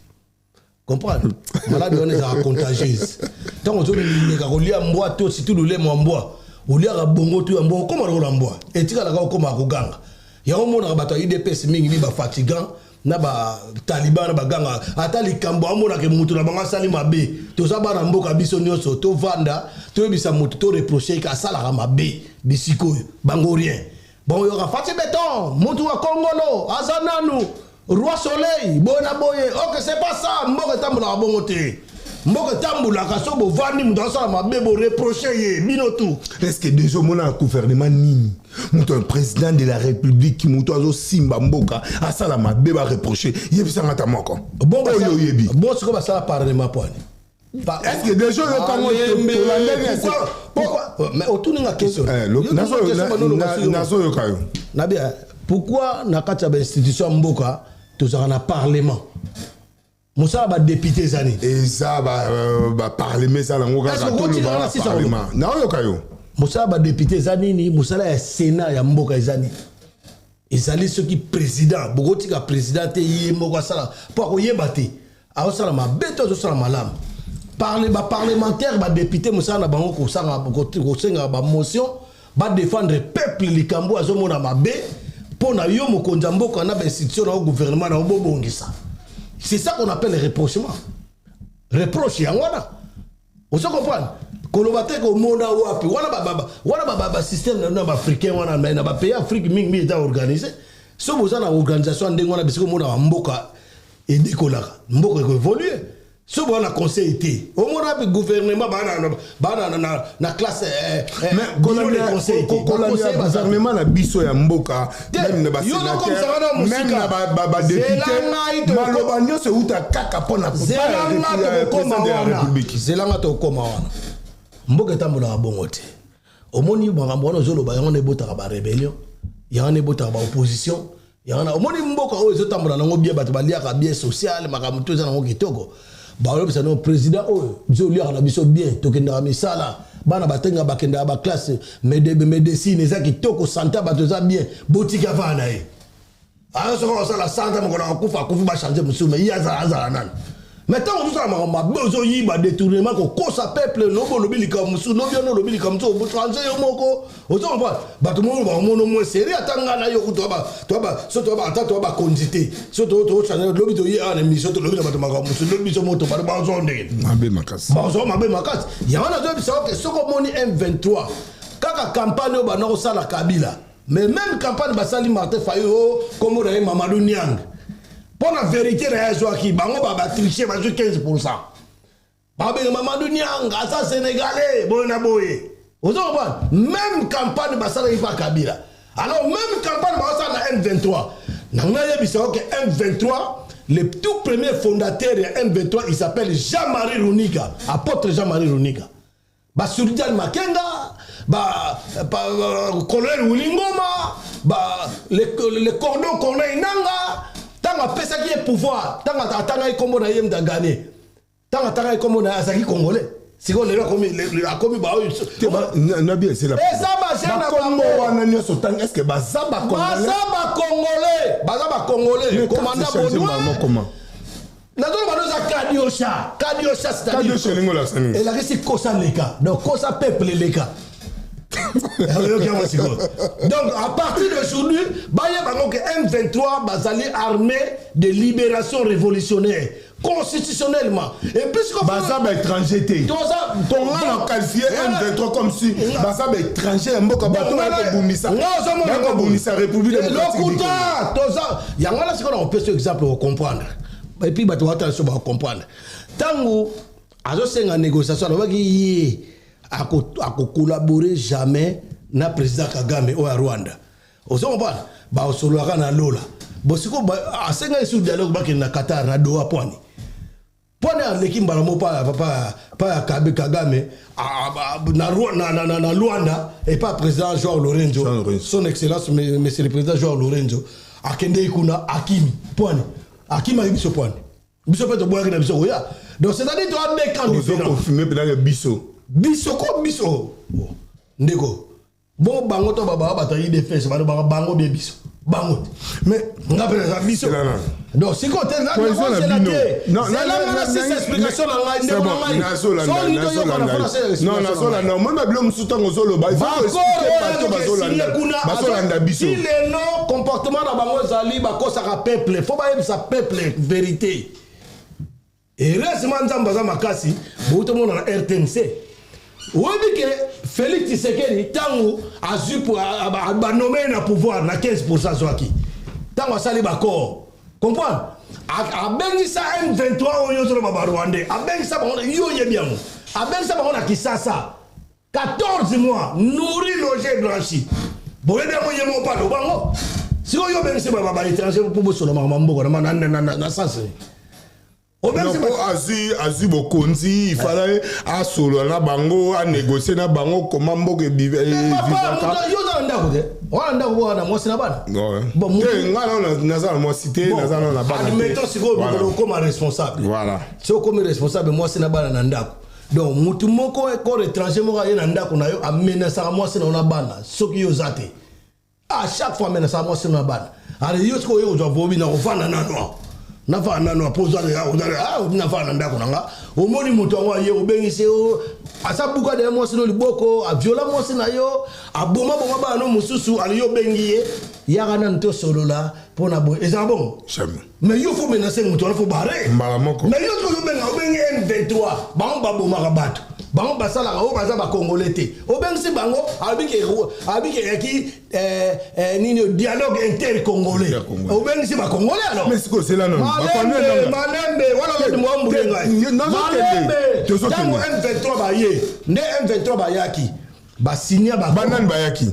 comprendre. Maladi wana ezalaka contagieuse. Ntango ozomeka kolia mbwa to surtout lolemo ya mbwa, oliaka bongo to ya mbwa, okóma lokola mbwa, etikalaka okómaka koganga. Yango omonaka bato ya UDPS mingi bi bafatigant na bataliban na baganga. Ata likambo amonaka motu na bango asali mabe, toza bana mboka, biso nyonso tovanda, toyebisa motu, toreproche ke asalaka mabe bisikoyo. Bango rien, bango yoka Fatshi Béton, motu wa Kongolo aza nanu roi soleil, boye na boye. Ok, c'est pas ça. Mboka etambolaka bongo te. Mboka etambolaka so bovandi, moto asala mabe, boreproche ye, bino tu. Est ce que déjà omona gouvernement nini, moto ya président de la République, moto azosimba mboka, asala mabe, bareproche? Yebisanga ata moko oyo oyebi. Bon, sikoyo basala parlement po ani? Est ce que déjà oyokango? Tolandeli. Mais otuninga question. Nazoyoka yo. Nabia pourquoi na kati ya bainstitution ya mboka tozalaka na parlement? Mosala badéputé eza nini? Eza baparlement, eza nango kaka toloba parlement. Naoyoka yo. Mosala badéputé eza nini? Mosala ya sénat ya mboka eza nini? Ezali soki président, bokotika président te ye moko asala, mpo akoyeba te azosala mabe to azosala malamu. Parle baparlementaire, badéputé, mosala na bango kosengaka bamotion, badéfendre peuple. Likambo azomona mabe mpo na yo, mokonzi ya mboka, na bainstitution na yo, gouvernement na yo, bobongisa. C'est ça qu'on appelle reprochement, reproche yango wana. Ozo comprendre? Koloba te komona wapi wana wana basystème na baafricain wana, mais na bapays Afrique mingi mingi eza organisé. So boza na organisation ya ndenge wana, bisika omona bamboka edekolaka, mboka ekoévolue. So boza na conseil te, omona wapi gouvernement baa na classe bureau de conseil te. Kolanda gouvernement na biso ya mboka, même na basénateur, même na badéputé, maloba nyonso euta kaka mpona Zelanga, président de la tokokoma wana. République. Zelanga, tokokoma wana. Mboka etambolaka bongo te. Omoni makambo wana ozoloba, yango na ebotaka barébellion, yango na ebotaka baopposition. Yango na omoni mboka oyo ezotambola nango bien, bato baliaka bien, social, makambo to eza nango kitoko. Balobisa no président oyo, biso oliaka na biso bien, tokendaka misala, bana batenga, bakendaka baclasse, médecine eza kitoko, santé bato eza bien, botika vaa na ye. Ayo soki osala santa, mokolo akufa, akufi, bachange mosusu, mais ye azala nani? Mais ntango ozosala makambo mabe, ozoyiba, détournement, kokosa peuple, lobi olobi likambo mosusu, lobi wana olobi likambo mosusu, ochange yo moko. Ozo comprendre? Bato moko bakomona mwa seri. Ata ngai na yo kutu, so ata toa bakonzi te, so tochange, lobi toye awa na émission, tolobi na bato makambo mosusu, lobi biso moto bato bazwa ndenge Mabe makasi. Bazwa mabe makasi. Yango nazoyebisa oke, soki omoni M23 kaka campagne oyo banda kosala Kabila, mais même campagne basali Martin Fayulu, oyo kombo na ye Mamadou Niang, mpo na vérité na ye azwaki bango batriche, bazwi 15. Babenga Mamadou Niang aza Sénégalais, boye na boye. Ozo comprendre? Même campagne basalaki mpa Kabila, alors même campagne bazosala na M23. Na ngai yebisa oke, M23, le tout premier fondateur ya M23, il s'appelle Jean-Marie Runiga, apôtre Jean-Marie Runiga. Basurdial Makenga, ba colonel Willy Ngoma, le cordon Corneille Nanga. Ntango apesaki ye pouvoir, ntango atangaki nkombo na ye, mutu agane, ntango atangaki nkombo na ye, azalaki Congolais. Sikoyo lelo akomi baoyo. Na bien, c'est la Eza bajeune na bakombo bango. Wana nyonso ntango, est ce que baza bacongolais? Baza bacongolais, baza bacongolais. Commandant Baudouin Comment? Nazoloba no, eza kadiosha, kadiosha, c'est-à-dire Kadiosha elingi olakisa nini? Elakisi kosa leka, donc kosa peuple leka. Oyoki yango sikoyo? Donc à partir d'aujourd'hui, bayeba yango ke M23 bazali armée de libération révolutionnaire constitutionnellement, et puisque Baza baétranger te. Toza Tonga na qualifié M23 comme si baza baétranger ya mboka, bato bakobundisa, bakobundisa République démocratique du Congo. Lokuta. Toza yango wana. Sikoyo na kopesa exemple, kocomprendre, et puis bato batala so bakocomprendre. Ntango azosenga négociation, alobaki ye akocollabore jamais na président Kagame oyo ya Rwanda. Ozo comprendre? Basololaka na lola. Bo sikoyo asengaki sur dialogue, bakende na Qatar, na Doha. Pwani pwani aleki mbala moko pa ya Kagame na Luanda epa président Joao Lorenzo. Joao Lorenzo. Son excellence monsieur le président Joao Lorenzo akendeki kuna, akimi. Pwani akimaki biso? Pwani biso mpe toboyaki na biso koya. Donc c'est à dire toa deux camps différents. Ozoconfirme mpenaka biso? Biso ko biso. Oh, ndeko, bongo bango to babaa bato ya UDPS, balobaka bango bie biso, bango te. Mais nga mpe naza biso. Zela nanu. Donc sikoyo te. Cohésion na Nazela bino. te. Non, non, Zela non, nga non, nasisa non, explication na ngai, c'est ndeko bon, na ngai. nazolanda, So olingi toyokana, nazolanda. fo nasala Non, explication na nazolanda. ngai. Omoni babilo mosusu, ntango ozoloba, il faut koexpliquer bato bazolanda, bazolanda biso. Ti lelo comportement na bango ezali bakosaka peuple. Fo bayebisa peuple vérité. Heureusement Nzambe aza makasi. Bouti omona na RTNC, oyebi ke Félix Tshisekedi, ntango azwi banome ye na pouvoir na 15, azwaki, ntango asali baaccord, comprendre, abengisa M23 oyo ozoloba barwandais, abengisa bango, yo oyebi yango, abengisa bango na Kisasa 14 mois, nourri, logé, blanchi. Boyebi yango, ye moko mpo aloba yango. Sikoyo yo obengisi baétranger mpo bosola makambo mboka na sens obengisi Non, mpo azwi bokonzi, ifale asolola na bango, anégocie na bango koma mboka evivaka. Yo oza na ndako te? Wana ndako wana mwasi na bana. Bon, Te, nga nano naza na mwasi te, naza nano na bana te. Admettons sikoyo Voilà. mokolo okóma responsable. Voilà. Soki okomi responsable, mwasi na bana na ndako, donc mutu moko, corps étranger moko aye na ndako na yo, amenasaka mwasi na yo na bana soki yo oza te. À chaque fois amenasa mwasi na bana. Ale yo sikoyo oye kozwa vobi na kofanda nano awa. Nafanda nano apo nafanda na ndako na nga. Omoni moto yango aye obengisi yo asa buka deya mwasi no liboko, aviola mwasi na yo, aboma boma bana no mosusu, ale yo obengi ye yaka nanu tosolola mpo na boye. Ezala bongo? Jamais. Mais yo faut menacer moto wana, faut barrer. Mbala moko. Mais yo soki obenga, obengi M23, bango babomaka bato. Bango basalaka oyo baza ba Congolais te. Obengisi bango, alobi ke alobi ke yaki nini dialogue intercongolais. Obengisi ba Congolais alors. Mais sikoyo zela nanu. Malembe, malembe, wana olobi mwa mbule ngai. Malembe, tango M23 baye, nde M23 bayaki, ba signa ba Banani bayaki?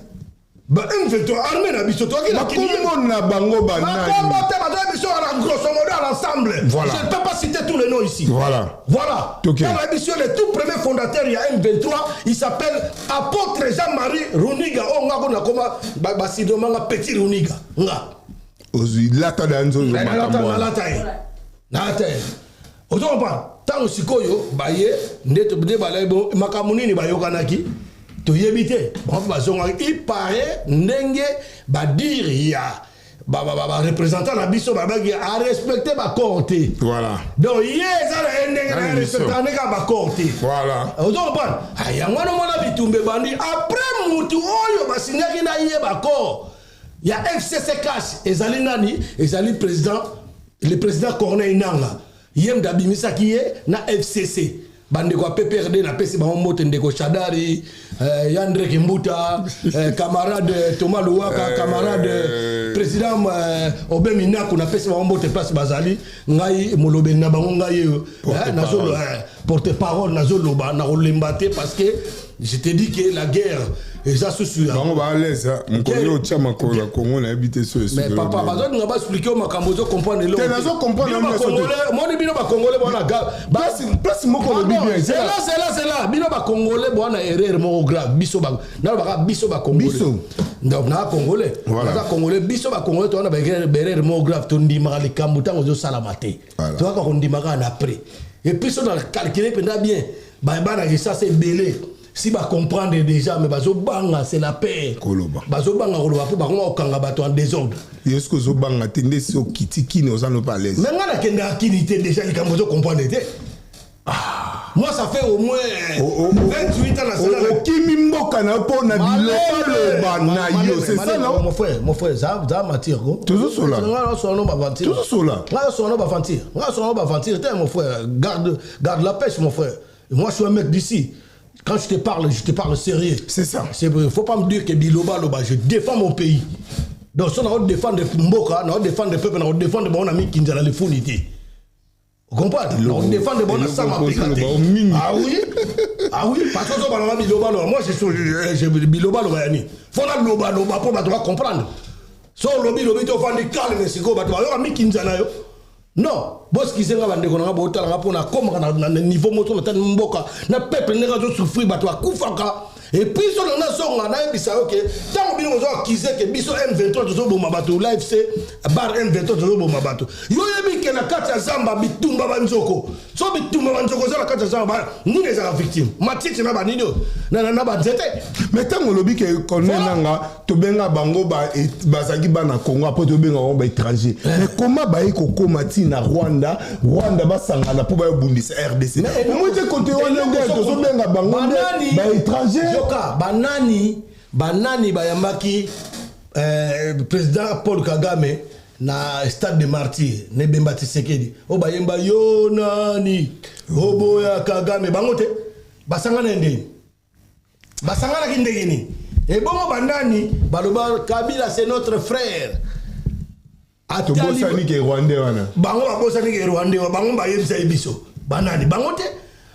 Ba M23 armée na biso toki na Bakombo na bango banani? Bakombo te, baza biso à grosso modo à l'ensemble. Voilà. Je ne peux pas citer tous les noms ici. Voilà. Voilà. Ok. Dans la biso, le tout premier fondateur ya M23, il s'appelle Apôtre Jean-Marie Runiga. Oh nga ko na koma ba, ba sidoma nga petit Runiga. Nga. Ozui lata da nzozo makambo. Nalata ye. Nalata ye. Ozo comprendre? Tango sikoyo baye nde nde balai bo makambo nini bayokanaki? Toyebi te. Bango bazongaki. Il paraît ndenge ba dire ya ba ba ba représentant na biso babaki a respecter ba corps te. Voilà. Donc ye eza na ye ndenge na respecter ndenge ba corps te. Voilà. Ozo comprendre? Ah, yango wana mona bitumba ebandi après mutu oyo basignaki na ye ba corps ya FCC cash ezali nani? Ezali président, le président Corneille Nangaa. Ye mutu abimisaki ye na FCC. Bandeko ya PPRD napesi bango mbote, ndeko Shadari, Yandre Kimbuta, camarade Thomas Luwaka, camarade président Obe Minaku, napesi bango mbote place bazali. Ngai molobeli na bango, ngai oyo, Porte-parole. porte-parole, nazoloba na kolemba te parce que je te dis que la guerre eza susu ya bango ba à l'aise, mokolo oyo otia makolo na Congo nayebi te so Mais papa, bazolinga ba expliquer yo makambo, ozo comprendre eloko Te, nazo comprendre Bino yango nyonso te. ba Congolais, moni bino ba Congolais bwana ga, ba Place, place moko olobi Pardon, bien, zela, zela, zela. Bino ba Congolais bwana erreur moko grave. Biso ba, nalobaka biso ba Congolais. Biso. Donc, na Congolais. Voilà. Naza Congolais, biso ba Congolais towana ba erreur, ba erreur moko grave, tondimaka likambo ntango ezosalama te. Voilà. Toyaka kondimaka na après. Et puis, so na calculer mpenza bien, ba bana kisasa ebele. Si ba comprendre déjà, mais bazo banga, c'est la paix. Koloba. Bazo banga koloba po bango okanga bato en désordre. Yo soki ozobanga te nde si okiti kini oza no pas à l'aise. Mais nga nakendaka kini te déjà likambo ozo comprendre te. Ah. Moi ça fait au moins 28 ans na sala na Okimi mboka na yo mpo na bilobaloba na yo, c'est ça non? Mon frère, mon frère, ça, ça m'attire, quoi. Tozosola. Nga na sola no baventure. Tozosola. Nga na sola no baventure. Nga na sola no baventure te, mon frère. Garde, garde la pêche, mon frère. Moi je suis un mec d'ici. Quand je te parle, je te parle sérieux. C'est ça. C'est vrai. Faut pas me dire que biloba loba, je défends mon pays. Donc si on a défendre mboka, on a défendre peuple, on a défendre mon ami Kinzala le fournité. Vous comprenez? Lobo. On défend bon Lobo, ça m'a lobo, pris lobo, mingi. Ah oui? Ah oui, parce que on a biloba loba. Moi je suis, je, je, biloba loba yani. Faut la loba loba pour bato comprendre. So lobi lobi to fandi calme siko bato ba yo mi Kinzala yo. Non, boss qui senga bande ko na bota na pona koma na na niveau moto na tani mboka na peuple ndeka zo souffrir bato akufaka. Et puis so na songa na yebisa OK, tango bino zo accuser que biso M23 tozo boma bato live c'est bar M23 tozo boma bato. Yo yebi ke na kati ya zamba bitumba ba nzoko. So bitumba ba nzoko za na kati ya zamba ba nini za victime. Matiti na ba nini na na, na ba nzete. Mais tango lobi ke Corneille Voilà. Nangaa tobenga bango ba bazaki ba na Congo après tobenga bango ba étranger. Mais comment ba yeko koma ti na Rwanda, Rwanda ba sangana po ba bundisa RDC. Mais Au moins te côté wana nde eloko tozo benga bango nde Banani, ba étranger. Yoka, banani, banani bayambaki président Paul Kagame na stade de Martyrs ne Bemba Tshisekedi. O bayemba yo nani oboya Kagame bango te basangana ndeni. Basangana ki ndenge nini? Et bongo banani baloba Kabila c'est notre frère. Atali Tobosani ke Rwandais wana. Bango babosani ke Rwandais wana, bango bayebisa ye biso. Banani bango te.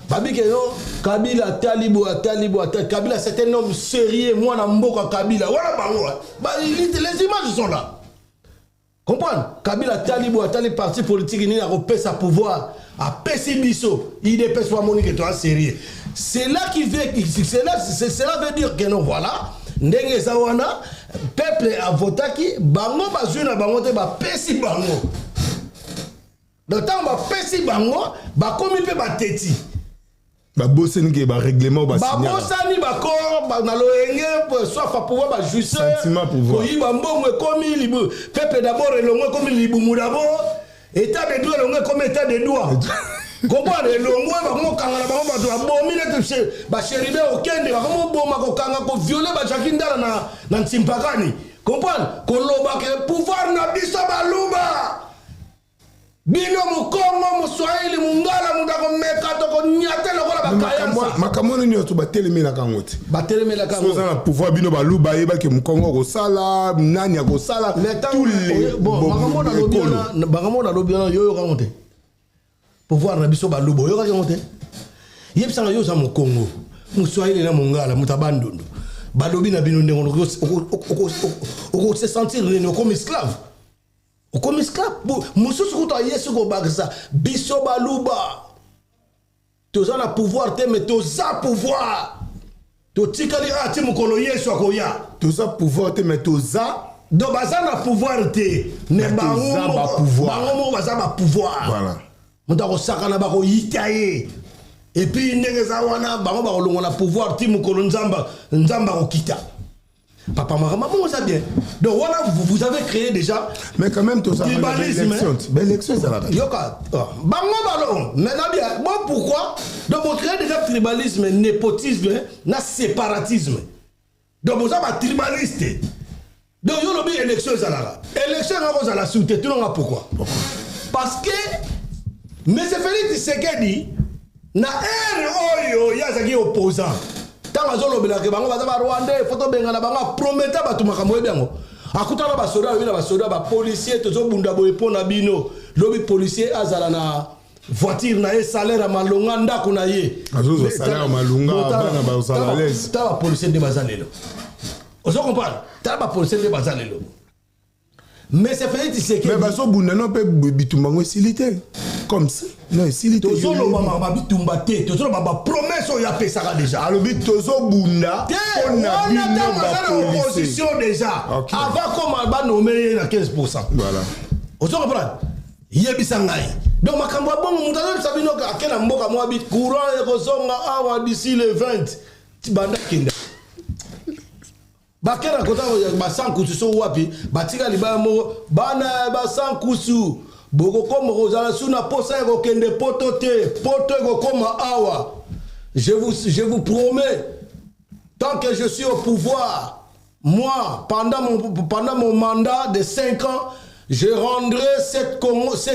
Babike yo Kabila Talibo Talibo Talibo Kabila c'est un homme sérieux mwana mboka Kabila. Wana bango, hein. Ba, les images sont là. Comprendre? Kabila Talibo Tali parti politique ni a repé sa pouvoir a pesi biso. Il dépêche pas Monique toi sérieux. C'est là qui veut, c'est là, c'est, cela veut dire que non voilà. Ndenge za wana peuple a votaki bango bazui na bango te ba pesi bango. Donc tant ba pesi bango ba komi pe ba teti. Babosani ke barèglement babosani bacor na loyenge, soif ya pouvoir, bajouisseur, koyiba mbongo ekomi peuple d'abord, elongo ekomi libumu d'abord. État de droit elongo ekomi état de droit. Comprendre, elongo bakomokanga na bango bato babomi neti bachérubin okende, bakomoboma, kokanga, kovioler bajaki ndala na ntimpakani. Comprendre, koloba ke pouvoir na biso baluba, bino mokongo, moswahili, mongala, moto akomeka tokonyate lokola bakayansa. Makambo wana nyonso batelemelaka yango te. Batelemelaka. Yango oza na pouvoir, bino baluba, ayebaki mokongo akosala nani akosala. Makambo nalobi wana, yo yokango te. Pouvoir na biso baluba, oyokaki yango te. Yebisanga, yo oza mokongo, moswahili na mongala, moto abandundu, balobi na bino ndenge okose sentir nini? Okomi esclave, okomi esclave. Mosusu kutu aye soki kobakisa biso baluba toza na pouvoir te, mais toza pouvoir, totikali ati mokolo Yesu akoya. Toza pouvoir te, mais toza. Donc baza na pouvoir te, mais bango moko baza bapouvoir. Moto akosakana, bakoyita ye. Et puis ndenge eza wana, bango bakolongwa na pouvoir ti mokolo Nzambe akokita. Papa, makambo bongo eza bien. Donc wana vous avez créé déjà. Mais quand même tribalisme. Baélection ezalaka. Yoka, bango balo maintenant bien. Bon, pourquoi? Donc vous créez déjà tribalisme, népotisme na séparatisme. Donc boza batribaliste. Donc yo lobi élection ezalaka, élection enga kozala su te. Tunanga pourquoi? Parce que monsieur Félix Tshisekedi, na ere oyo ye azalaki opposant, ntango azolobelaka bango baza barwandais, fo tobengana bango, aprometa bato makambo. Oyebi yango, akutana basoda, alobi na basoda, bapolicier: "Tozobunda boye mpo na bino. Lobi policier azala na voiture na ye, salaire ya malonga, ndako na ye." Azozwa salaire ya malonga, bana bazala à l'aise. Tala bapolicier nde baza lelo. Ozo comprendre? Tala bapolicier nde baza lelo. Mais c'est Félix Tshisekedi. Mais bazobunda no mpe bitumba yango esili te, comme si non, esili te. Tozoloba makambo bitumba te, tozoloba bapromesse oyo apesaka déjà. Alobi tozobunda. Te, wana ntango aza na opposition déjà, avant koma banommer ye na 15. Voilà. Ozo comprendre? Yebisa ngai. Donc makambo ya bongo, moto azoyebisa bino ake na mboka mwa bi courant ekozonga awa d'ici le 20, banda kenda bakenda kota basankusu so wapi, batika libaya moko. Bana ya basankusu, bokokoma kozala su na posa ya kokende poto te, poto ekokoma awa. Je vous promets, tant que je suis au pouvoir, moi, pendant mon mandat de 5 ans, je rendrai ce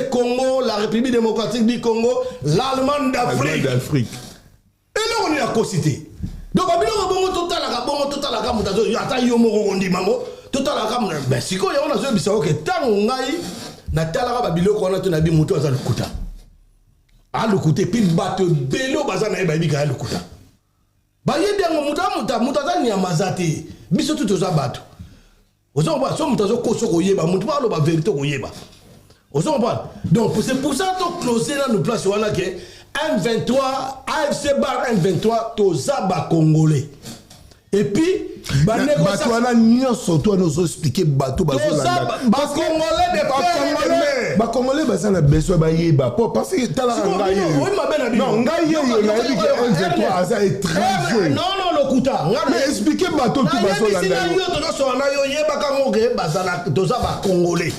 Congo, la République démocratique du Congo, l'Allemagne d'Afrique. D'Afrique. Eloko nini akosi te? Donc babiloko bongo totalaka, bongo totalaka moto azo ata yo moko kondima ngo, totalaka. Mais sikoyo yango nazoyebisa oke, ntango ngai natalaka babiloko wana to nayebi moto aza lokuta, alukuta. Et puis bato ebele oyo baza na ye bayebi kaya lokuta, bayebi yango. Moto aza nyama aza te, biso tu toza bato. Ozo comprendre? So moto azokosa, koyeba moto mpo aloba vérité, koyeba. Ozo comprendre? Donc c'est pour ça toclose nanu place wana ke M23, AFC bar M23, toza bacongolais. Et puis bato wana nyonso to wana ozoexpliquer, bato bazolanda. Bacongolais de père et de mère. Bacongolais baza na besoin bayeba po parce que talaka ngai oyo. Non, ngai yeyo nayebi ke M23 aza étranger. Non, lokuta. Mais explique bato tu bazolanda. Yo tozosola na yo, yebaka ngo ke bazala toza bacongolais.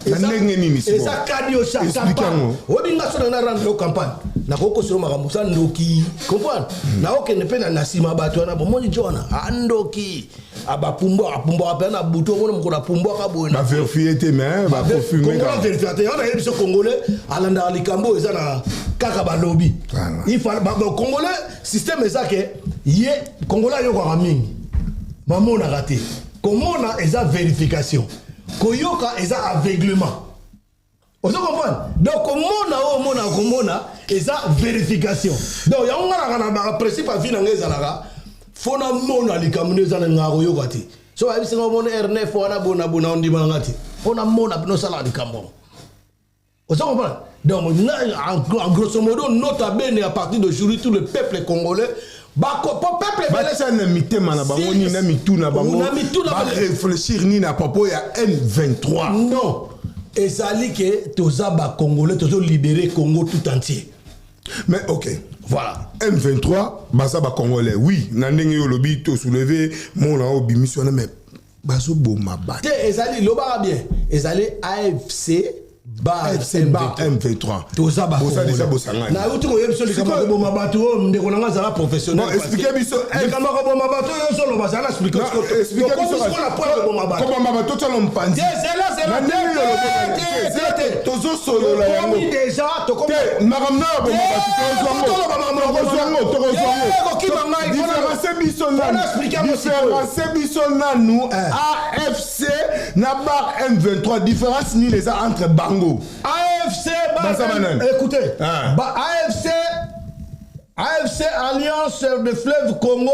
Na ndenge nini? Eza kadi osha campagne. Oyebi nga so na rendre yo campagne, nakokosela makambo sa ndoki. Comprendre, naokende mpe na nsima bato wana bomoni jo wana andoki abapumbwaka, apumbwaka mpe na butu. Omona mokolo apumbwaka boye. Bavérifier te, mais baconfirmer. Vérifier te. Wana yebi so congolais alandaka likambo oyo eza na kaka balobi. Congolais système eza ke ye congolais ayokaka mingi, bamonaka te. Komona eza vérification, koyoka eza aveuglement. Ozo comprendre? Donc komona oyo omona, komona eza vérification. Donc yango nga naka na baprincipe ya vie na ngai ezalaka fo namona likambo nde eza na ngai, koyoka te. So bayebisi nga omona R9 wana bona bona, ondima na nga te, mpo namona bino osalaka likambo. Ozo comprendre? Donc en grosso modo, nota bene, à partir d'aujourd'hui, tout le peuple congolais, bako po peuple Batia na mitema na bango nini, na mitu na bango, baréfléchir nini à propos ya M23? Non, ezali ke toza bacongolais, tozolibérer Congo tout entier. Mais ok. Voilà. M23 baza ba Congolais. Oui, na ndenge yo lobi to soulever mon na obimisi wana, mais bazoboma bato. Te, ezali, lobaka bien, ezali AFC bar AFC bar M23. Toza Bosa déjà bosangani. Nauti koyebi biso likambo Sikoyo- koboma bato oyo. Ndeko na nga, azala professionnel. Bon, expliquez biso, Likambo koboma bato oyo ozoloba, azala explique. Non, expliquez biso. Sikoyo na point koboma bato. Koboma bato, tiala mopanzi. Te, zela, zela, Na te, ndenge te, yo lobi, te, te, zela, te, te. tozosolola yango. Tokomi déjà, tokomi Te, makambo na yo boma bato, tokozwa yango. Toloba makambo ya Tokozwa yango, tokozwa yango. Eh, kokima ngai, Différencie biso nanu. Mpona expliquer yango sikoyo. Différencie biso nanu AFC na bar M23, différence nini eza entre bango? AFC Baza banani? Écoutez, Ah. ba AFC, AFC, Alliance de Fleuve Congo,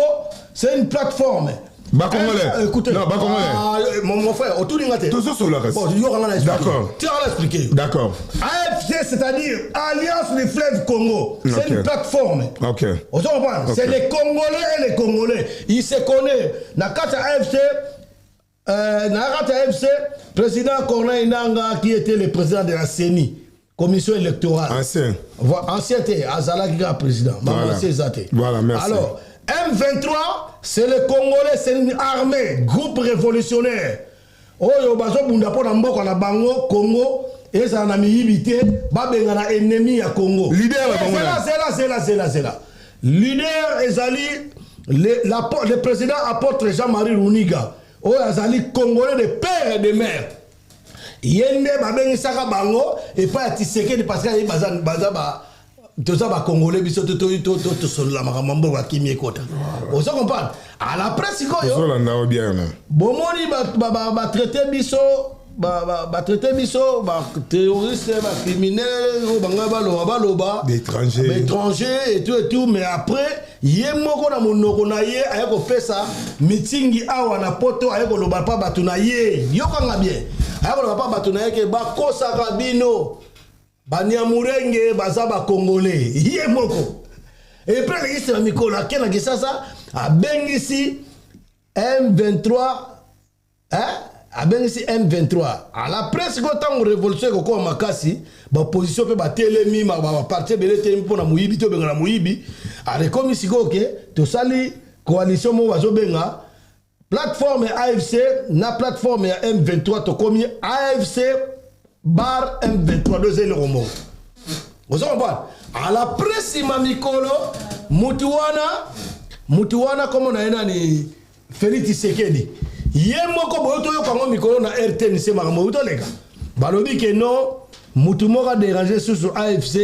c'est une plateforme. Ba Congolais. Écoutez. Non, ba Congolais. Ah, mon frère, otulinga te. Tozosololaka. Bon, yokanga na expliquer. D'accord. Tiens, na expliquer. D'accord. AFC, c'est-à-dire Alliance des Fleuves Congo, c'est une plateforme. On se comprend. Ok. C'est les Congolais et les Congolais. Ils se connaissent. Na kati ya AFC, na kati ya AFC, président Corneille Nanga, qui était le président de la CENI, commission électorale. Ancien. Ancien te, azalaki kaka président. Bango Voilà. ancien eza te. Voilà, merci. Alors, M23, c'est le Congolais, c'est une armée, groupe révolutionnaire. Oyo bazobunda mpo na mboka na bango Congo ezala na miyibi te, babengana ennemi ya Congo. Leader na Eh, bango zela, nani? zela, zela, zela, zela. Leader ezali le président apôtre Jean-Marie Runiga, oyo azali Congolais de père et de mère. Ye nde babengisaka bango epai ya Tisekedi, parce que ayebi baza ba toza Bacongolais, biso tosolola makambo ya mboka, akimi ekota. Ozo comprendre? À la presse sikoyo Tozolanda yo bien na. Bomoni batraite biso, batraite biso baterroriste, bacriminel, oyo bangai baloba baloba. D'étrangers. Baétranger et tout et tout. Mais après, ye moko na monoko na ye aye kopesa mitingi awa na Poto, aye koloba mpa bato na ye, yokanga bien, aye koloba mpa bato na ye ke bakosaka bino, Banyamurenge baza Bacongolais. Ye moko et puis alekisi na mikolo, ake na Kisasa, abengisi M23, hein? Abengisi M23 à la presse. Ko ntango révolution ekokoma makasi, baopposition mpe batelemi, baparti ebele etelemi mpona moyibi te, obenga na moyibi. Arekomi sikoyo ke tosali coalition moko bazobenga plateforme ya AFC na plateforme ya M23. Tokomi AFC bar M23, deux eloko moko. Ozo comprendre? À la presse, nsima mikolo, mutu wana kombo na ye nani? Félix Tshisekedi ye moko boyo. Toyoka yango mikolo na RTNC, makambo oyo toleka, balobi ke non, mutu moko adérange susu AFC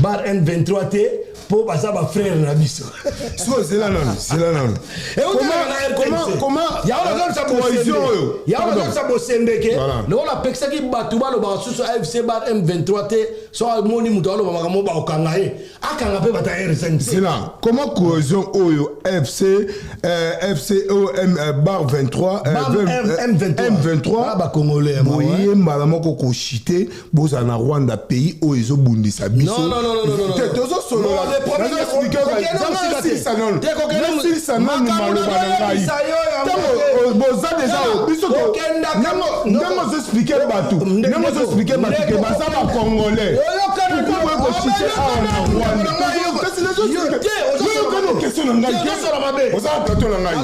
bar M23 te, mpo baza bafrère na biso. Sikoyo zela nanu, zela nanu. Comment cohésion oyo? Yango Pardon. nazolisa bosembeke. Voilà. Lokola apekisaki bato balobaka susu AFC bar M23 te, so amoni moto aloba makambo, bakokanga ye, akanga mpe bato ya RSNC. Zela, comment cohésion oyo FC FCOM bar 23 Bar 20, M23. M23. Ah, Bacongolais, ma, ouais. Boye mbala moko koshite, bozala na Rwanda, pays oyo ezobundisa biso. Non, non, non, non, non, non, Te, non. tozosolola. Non, le problème, Nazo expliquer kokende ngai. mosika te. Nasilisa nanu. Te, kokende Nasilisa nanu makambo maloba na ngai. nazoyebisa yo yango Ntango, te. boza deja Tala, biso kokendaka- ndenge ozoexpliquer bato, ndenge ozoexpliquer bato ke baza Bacongolais, pourquoi boye koshite awa na Rwanda? Kasi nazoyokano question na ngai. Ozosala mabe. Oza na plateau na ngai.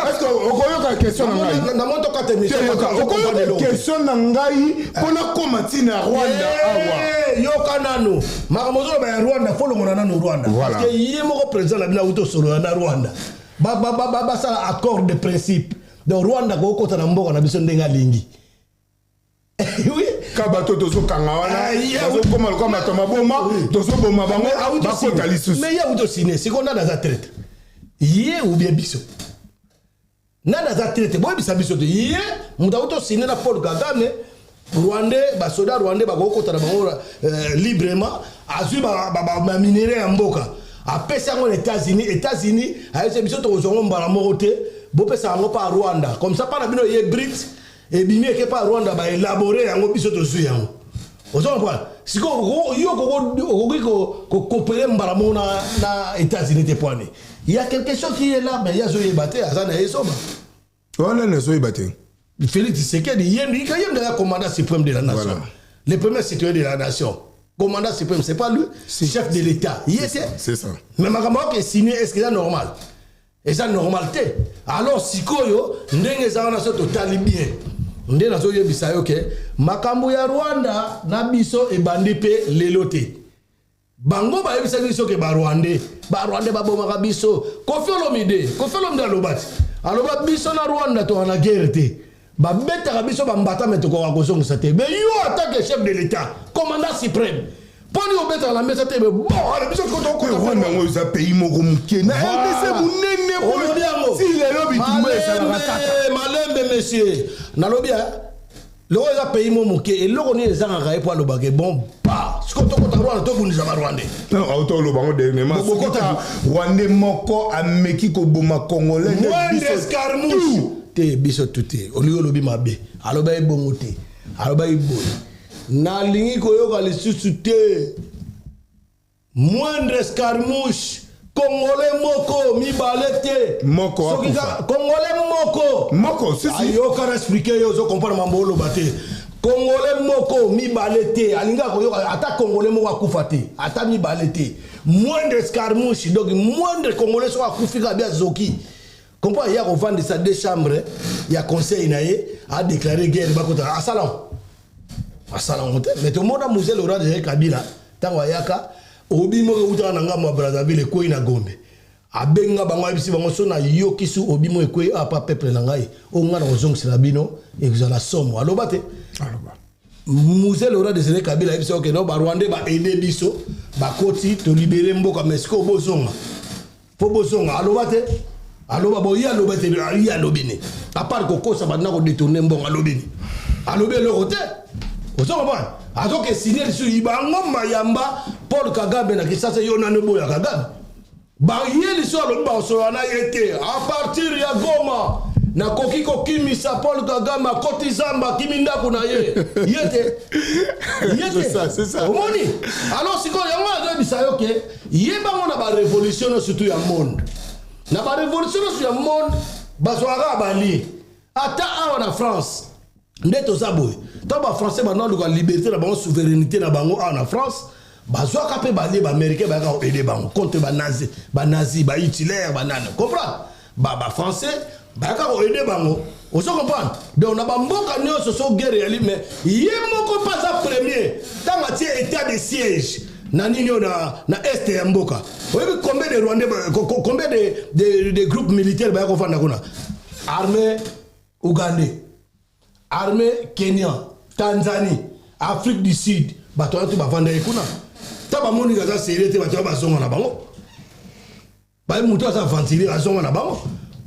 Est-ce que okoyoka question na ngai? Namoni tokata émission. Te, yoka, okoyoka question na ngai mpona koma ntina ya Rwanda awa. Eh, yoka nanu makambo ozoloba ya Rwanda, fo longola nanu Rwanda. Voilà. Parce que ye moko président na bino auti osolola na Rwanda, basala accord de principe. Donc Rwanda kokota na mboka na biso ndenge alingi, oui. Ka bato tozokanga wana Ah, bazokoma lokola bato maboma, tozoboma bango, Mais auti bakota osine. lisusu. Mais ye auti osine. Sikoyo nani aza traître, ye ou bien biso? Nani aza traître? Boyebisa biso te. Ye moto auti osine na Paul Kagame, Rwandais, basoda rwandais bakokota na bango librement. Azwi baminerai ya mboka, apesi yango na États-Unis. États-Unis ayebisa biso tokozwa yango mbala moko te, bopesa yango mpa Rwanda, comme ça mpa na bino ye brit ebimi eke mpa Rwanda, baélabore yango, biso tozwi yango. Ozo comprendre? Sikoyo yo okoki kokopere mbala moko na États-Unis te po ani il y a quelque chose qui est là, mais ye azoyeba te, aza na ye zoba. Wana nazoyeba te. Félix Tshisekedi, ye nde aza commandant suprême de la nation. Voilà. Le premier citoyen de la nation. Commandant suprême, c'est pas lui? Si. Chef de l'État, ye te? C'est ça. Mais makambo akoke signé, est ce que eza normal? Eza normal te. Alors sikoyo ndenge eza wana, so totali bien nde nazoyebisa yo ke makambo ya Rwanda na biso ebandi mpe lelo te. Bango bayebisaki biso ke Barwandais, Barwandais babomaka biso. Koffi Olomide, Koffi Olomide aloba ti, aloba biso na Rwanda toka na guerre te, babetaka biso bambata, me tokoka kozongisa te. Mais yo, attaque chef de l'État, commandant suprême, mpo nini obetaka na mesa te? Bon, ale biso. Rwanda yango eza pays moko moke na RDC monene. Olobi yango. Si lelo bitumba esalaka kaka. Malembe, monsieur. Nalobi loko eza pays mo moke, eloko nini ezangaka ye mpo alobake bon pa sikoyo tokota Rwanda, tobundisa Barwandais? Non, auto oloba ngo dernièrement, Rwandais moko ameki koboma Congolais. Moindre escarmouche te, biso tu te. Olingi olobi mabe, aloba ebongo te, aloba eboye. Nalingi koyoka lisusu te moindre escarmouche, Congolais moko, mibale te. Moko. Soki Congolais moko. Moko, si si. Ayoka na expliquer yo, ozocomprendre mambo oloba te. Congolais moko, mibale te, alingi akoyoka ata Congolais moko akufa te, ata mibale te. Moindre escarmouche, donc moindre Congolais soki akufi kaka bi azoki comprend, ye akovandisa deux chambres ya conseil na ye, adéclare guerre, bakota. Asala asala yango te. Mais tomona Mzee Laurent Désiré Kabila, ntango ayaka, obi moko eutaka na ngambo ya Brazzaville, ekwei na Gombe. Abenga bango, ayebisi bango: so nayoki su obi moko ekwei apa peuple na ngai, oyo ngai na kozongisela bino ekozala somo. Aloba te? Mzee Laurent Désiré Kabila ayebisi: oke, no, Barwandais baaider biso, bakoti, tolibérer mboka, mais sikoyo bozonga, fo bozonga. Aloba te? Aloba bo ye aloba te. Ye alobi ni à part kokosa bato na kodétourner mbongo? Alobi ni? Alobi eloko te. Ozo comprendre? Azoke signer lisusu bango mayamba Paul Kagame na Kinshasa. Yo nani oboya Kagame? Baye lisusu, alobi bakosolola na ye te à partir ya Goma. Nakoki kokimisa Paul Kagame, akoti zamba, akimi ndako na ye, ye te, ye te. Omoni? Alors sikoyo yango azoyebisa yo ke ye bango na barévolution nyonso surtout ya monde, na barévolution nyonso ya monde, bazwaka kaka balie. Ata awa na France nde toza boye, ntango Bafrançais bandaluka liberté na bango, souveraineté na bango awa na France, bazwaka mpe balie. Baaméricain bayaka koaider bango contre Banazi, Banazi, Bahitler, banani, comprendre? Bafrançais bayaka koaider bango. Ozo comprendre? Donc na bamboka nyonso so guerre eyali, mais ye moko mpe aza premier. Ntango atie état de siège na nini oyo na est ya mboka, oyebi combien de Rwandais, combien de groupes militaires baya kofanda kuna? Armée ougandais, armée kenyan, Tanzanie, Afrique du Sud, bato wana to bavanda ye kuna. Ta bamoni aza sérieux te, bato wana bazonga na bango. Baye mutu aza ventile, azonga na bango.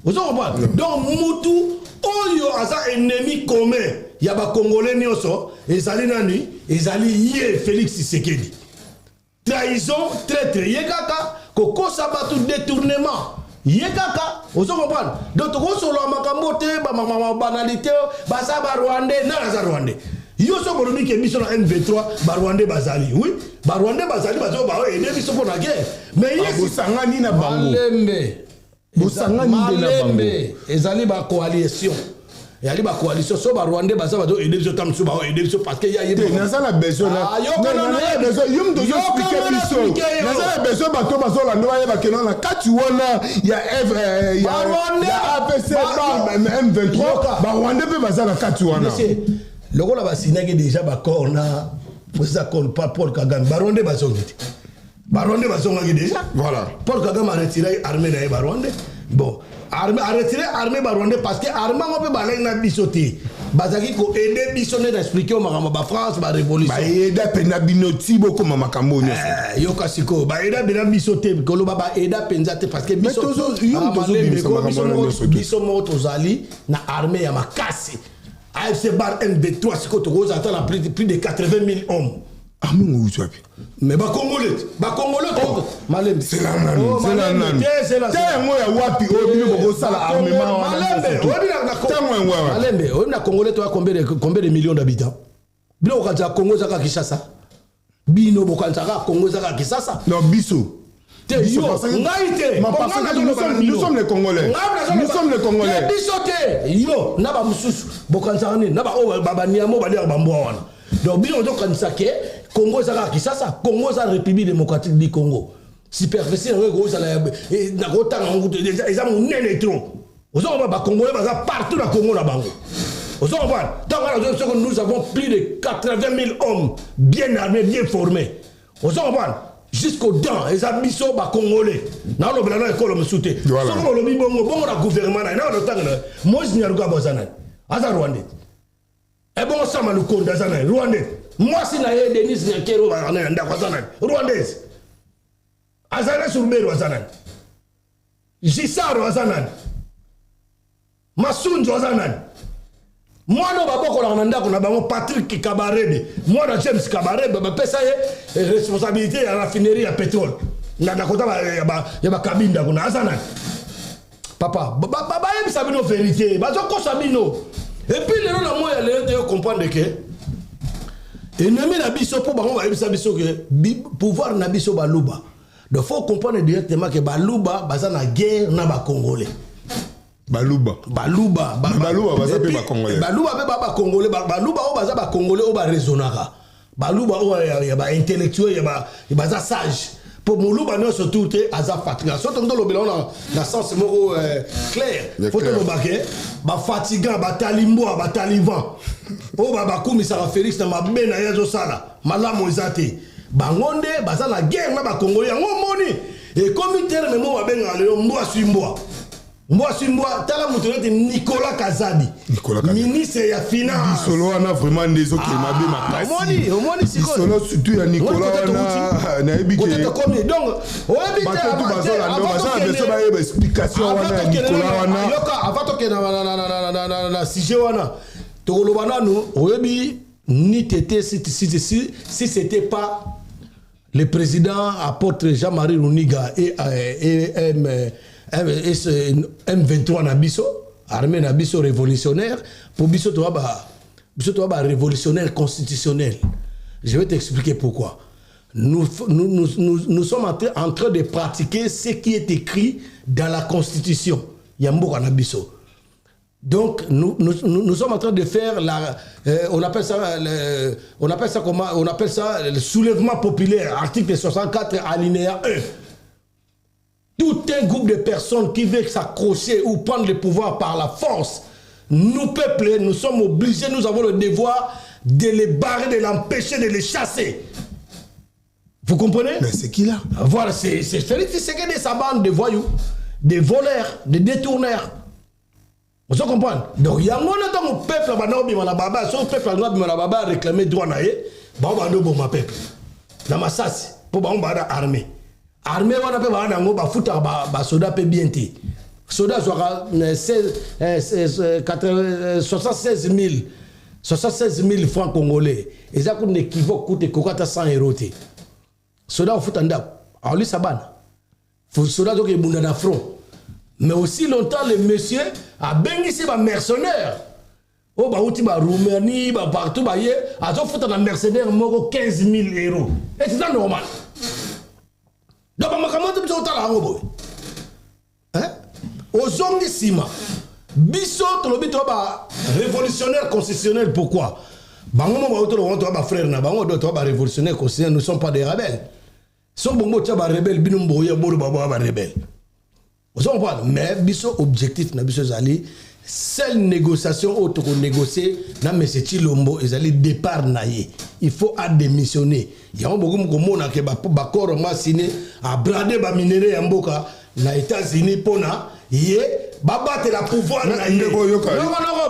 Ozo comprendre? Donc mutu oyo aza ennemi commun ya Bacongolais nyonso ezali nani? Ezali ye Félix Tshisekedi. Trahison, traître, ye kaka kokosa bato, détournement, ye kaka. Ozo comprendre? Donc tokosolola makambo te, banalité. Baza Barwandais, nani aza Rwandais? Yo so bolobi ke biso na M23 Barwandais bazali. Oui, Barwandais bazali, bazo baaider biso mpo na guerre, mais ye Bosangani na bango. Malembe. Bosangani nde na bango. Malembe, ezali bacoalition, ezali bacoalition. So Barwandais baza, bazoaider biso, ta mosusu baoaider biso parce que ya ye Te, naza na besoin. Ah, yokana na besoin yo moto ozoexpliquer biso. Naza na besoin bato bazolanda bayeba keno na kati wana ya F, Barwandais ya APC Ba- ba M23, Yoka. Barwandais mpe baza na kati wana. Monsieur, lokola basignaki déjà baaccord na président Paul Kagame, Barwandais bazongi te. Barwandais bazongaki déjà. Voilà. Paul Kagame aretiraki armée na ye Barwandais. Bon, armée, aretire armée Barwandais parce que armée yango mpe balaki na biso te, bazalaki koaider biso nde na expliquer yo makambo Bafrance, barévolution. Bayeda mpenza bino ti bokoma makambo oyo nyonso? Eh, yoka sikoyo, baeda mpena biso te, koloba baeda mpenza te, parce que biso Yo Ah, moto ozobimisa malembe, makambo wana nyonso te. biso moko tozali na armée ya makasi, AFC bar MV3. Sikoyo tokozala ata na plus de 80 000 hommes. Armée ngo euti wapi? Mais Bacongolais, Bacongolais, malembe. Zela nanu. Oh, Zela malembe, nanu. te, zela, Te, zela. yango ya wapi oyo bino bokosala armement wana Malembe, nyonso? oyebi Ntango yango ya wapi? Malembe, oyebi na Congolais toya combien de millions d'habitants? Bino bokanisaka Congo ezaka Kinshasa? Bino bokanisaka Congo ezaka Kinshasa? Non, biso Te, Biso, yo, ngai te. Ma Bon, parce ngai que nazoloba na bino. nous sommes les Congolais. Ngai nazoloba- Nous sommes les Congolais. Te, biso te, yo na bamosusu bokanisaka nini? Na baoyo baniamo baliaka bambwa wana. Donc bino ozokanisa ke Congo eza kaka Kisasa. Congo eza République démocratique du Congo. Superficie yango ekozala, nakotanga yango kutu, eza monene trop. Ozo comprendre? Bacongolais baza partout na Congo na bango. Ozo comprendre? Ntango wana nazo, soki nous avons plus de 80 000 hommes bien armés, bien formés, ozo comprendre, jusqu'aux dents, eza biso bacongolais. Naolobela na ekolo mosusu te. Soki olobi bongo bongo na gouvernement na ye, naolotanga na Moïse Nyarugabo, aza nani? Aza Rwandais. Ebongo Sama Lukonde aza nani? Rwandais. Mwasi na ye Denise Nyakeru bazalaka na ndako, aza nani? Rwandaise. Azarias Ruberwa aza nani? Gisaro aza nani? Masunzu aza nani? Mwana oyo babokolaka na ndako na bango, Patrick Kabarebe, mwana James Kabarebe, bapesa ye responsabilité ya raffinerie ya pétrole na kota ya bakabinda kuna, aza nani? Papa, bayebisa bino vérité, bazokosa bino. Et puis lelo na moi ya lelo, toyo comprendre ke ennemi na biso, mpo bango bayebisa biso ke pouvoir na biso Baluba. Donc faut comprendre directement ke Baluba baza na guerre na Bacongolais. Baluba? Baluba. Baluba baza mpe Bacongolais. Baluba mpe ba Bacongolais. Baluba oyo baza Bacongolais, oyo baraisonnaka, Baluba oyo ya baintellectuel, ya baza sage, mpo moluba nyonso tu te aza fatigant. So tongi tolobela ngo na sens moko clair, faut toloba ke bafatigant, batalimbwa, batalivan oyo bakumisaka Félix na mabe na ye azosala, malamu eza te. Bango nde baza na guerre na Bakongoli. Yango omoni ekomi terme mo babengaka lelo mbwa swi mbwa, mbwa swi mbwa. Tala moto neti Nicolas Kazadi, ministre ya finance. Lisolo wana vraiment nde ezokende mabe makasi. Omoni, omoni. Lisolo surtout ya Nicolas wana, nayebi ke tokomi donc oyebi. Bato tu bazolanda, baza na besoin bayeba explication wana ya Nicolas wana. Yoka, avant tokende na sujet wana, tokoloba nanu, oyebi ni tete, si c'était pas le président apôtre Jean-Marie Runiga et M, M, M23 na biso, armée na biso révolutionnaire, pour biso toa ba biso toa ba révolutionnaire constitutionnel. Je vais t'expliquer pourquoi. Nous, nous, nous, nous sommes en train de pratiquer ce qui est écrit dans la constitution ya mboka na biso. Donc, nous sommes en train de faire la, on appelle ça comment? On appelle ça le soulèvement populaire, article 64, alinéa 1. Tout un groupe de personnes qui veut s'accrocher ou prendre le pouvoir par la force, nous, peuple, nous sommes obligés, nous avons le devoir de les barrer, de l'empêcher, de les chasser. Vous comprenez? Mais c'est qui là? Voilà, c'est Félix Tshisekedi et sa bande de voyous, des voleurs, des détourneurs. Vous comprenez? Donc, il y a un moment où peuple bana obima na baba, so peuple bana obima na baba réclamer droit na ye, ba bando boma peuple. Na masasi, po ba ba armée. Armée wana pe ba nango ba futa ba ba soda pe bien te. Soda zwaka 16 76 000 76 000 francs congolais. Eza kuna équivoque kute kokata 100 euros te. Soda ofuta ndako, aolisa bana. Soda zoki ebunda na front. Mais aussi longtemps le monsieur abengisi bamercenaire oyo bauti baroumanie, bapartout, baye azofuta na mercenaire moko 15 000 euros, et c'est ça normal? Donc bamakambo te, biso otala yango boye, ozongi nsima. Biso tolobi toa ba révolutionnaire constitutionnel. Pourquoi bango mo bauti toloba toa bafrère na bango? Do toa barévolutionnaire constitutionnel, nous sommes pas des rebelles. So bongo tia barebelle, bino mboya boloba boya barebelle, ozo comprendre? Mais biso, objectif na biso ezali seule négociation oyo tokonégocie na monsieur Tshilombo ezali départ na ye. Il faut adémissionner. Yango bokomi komona ke baccord ngo asigné, abrader baminerais ya mboka na États-Unis mpona ye babatela pouvoir na ye. Noko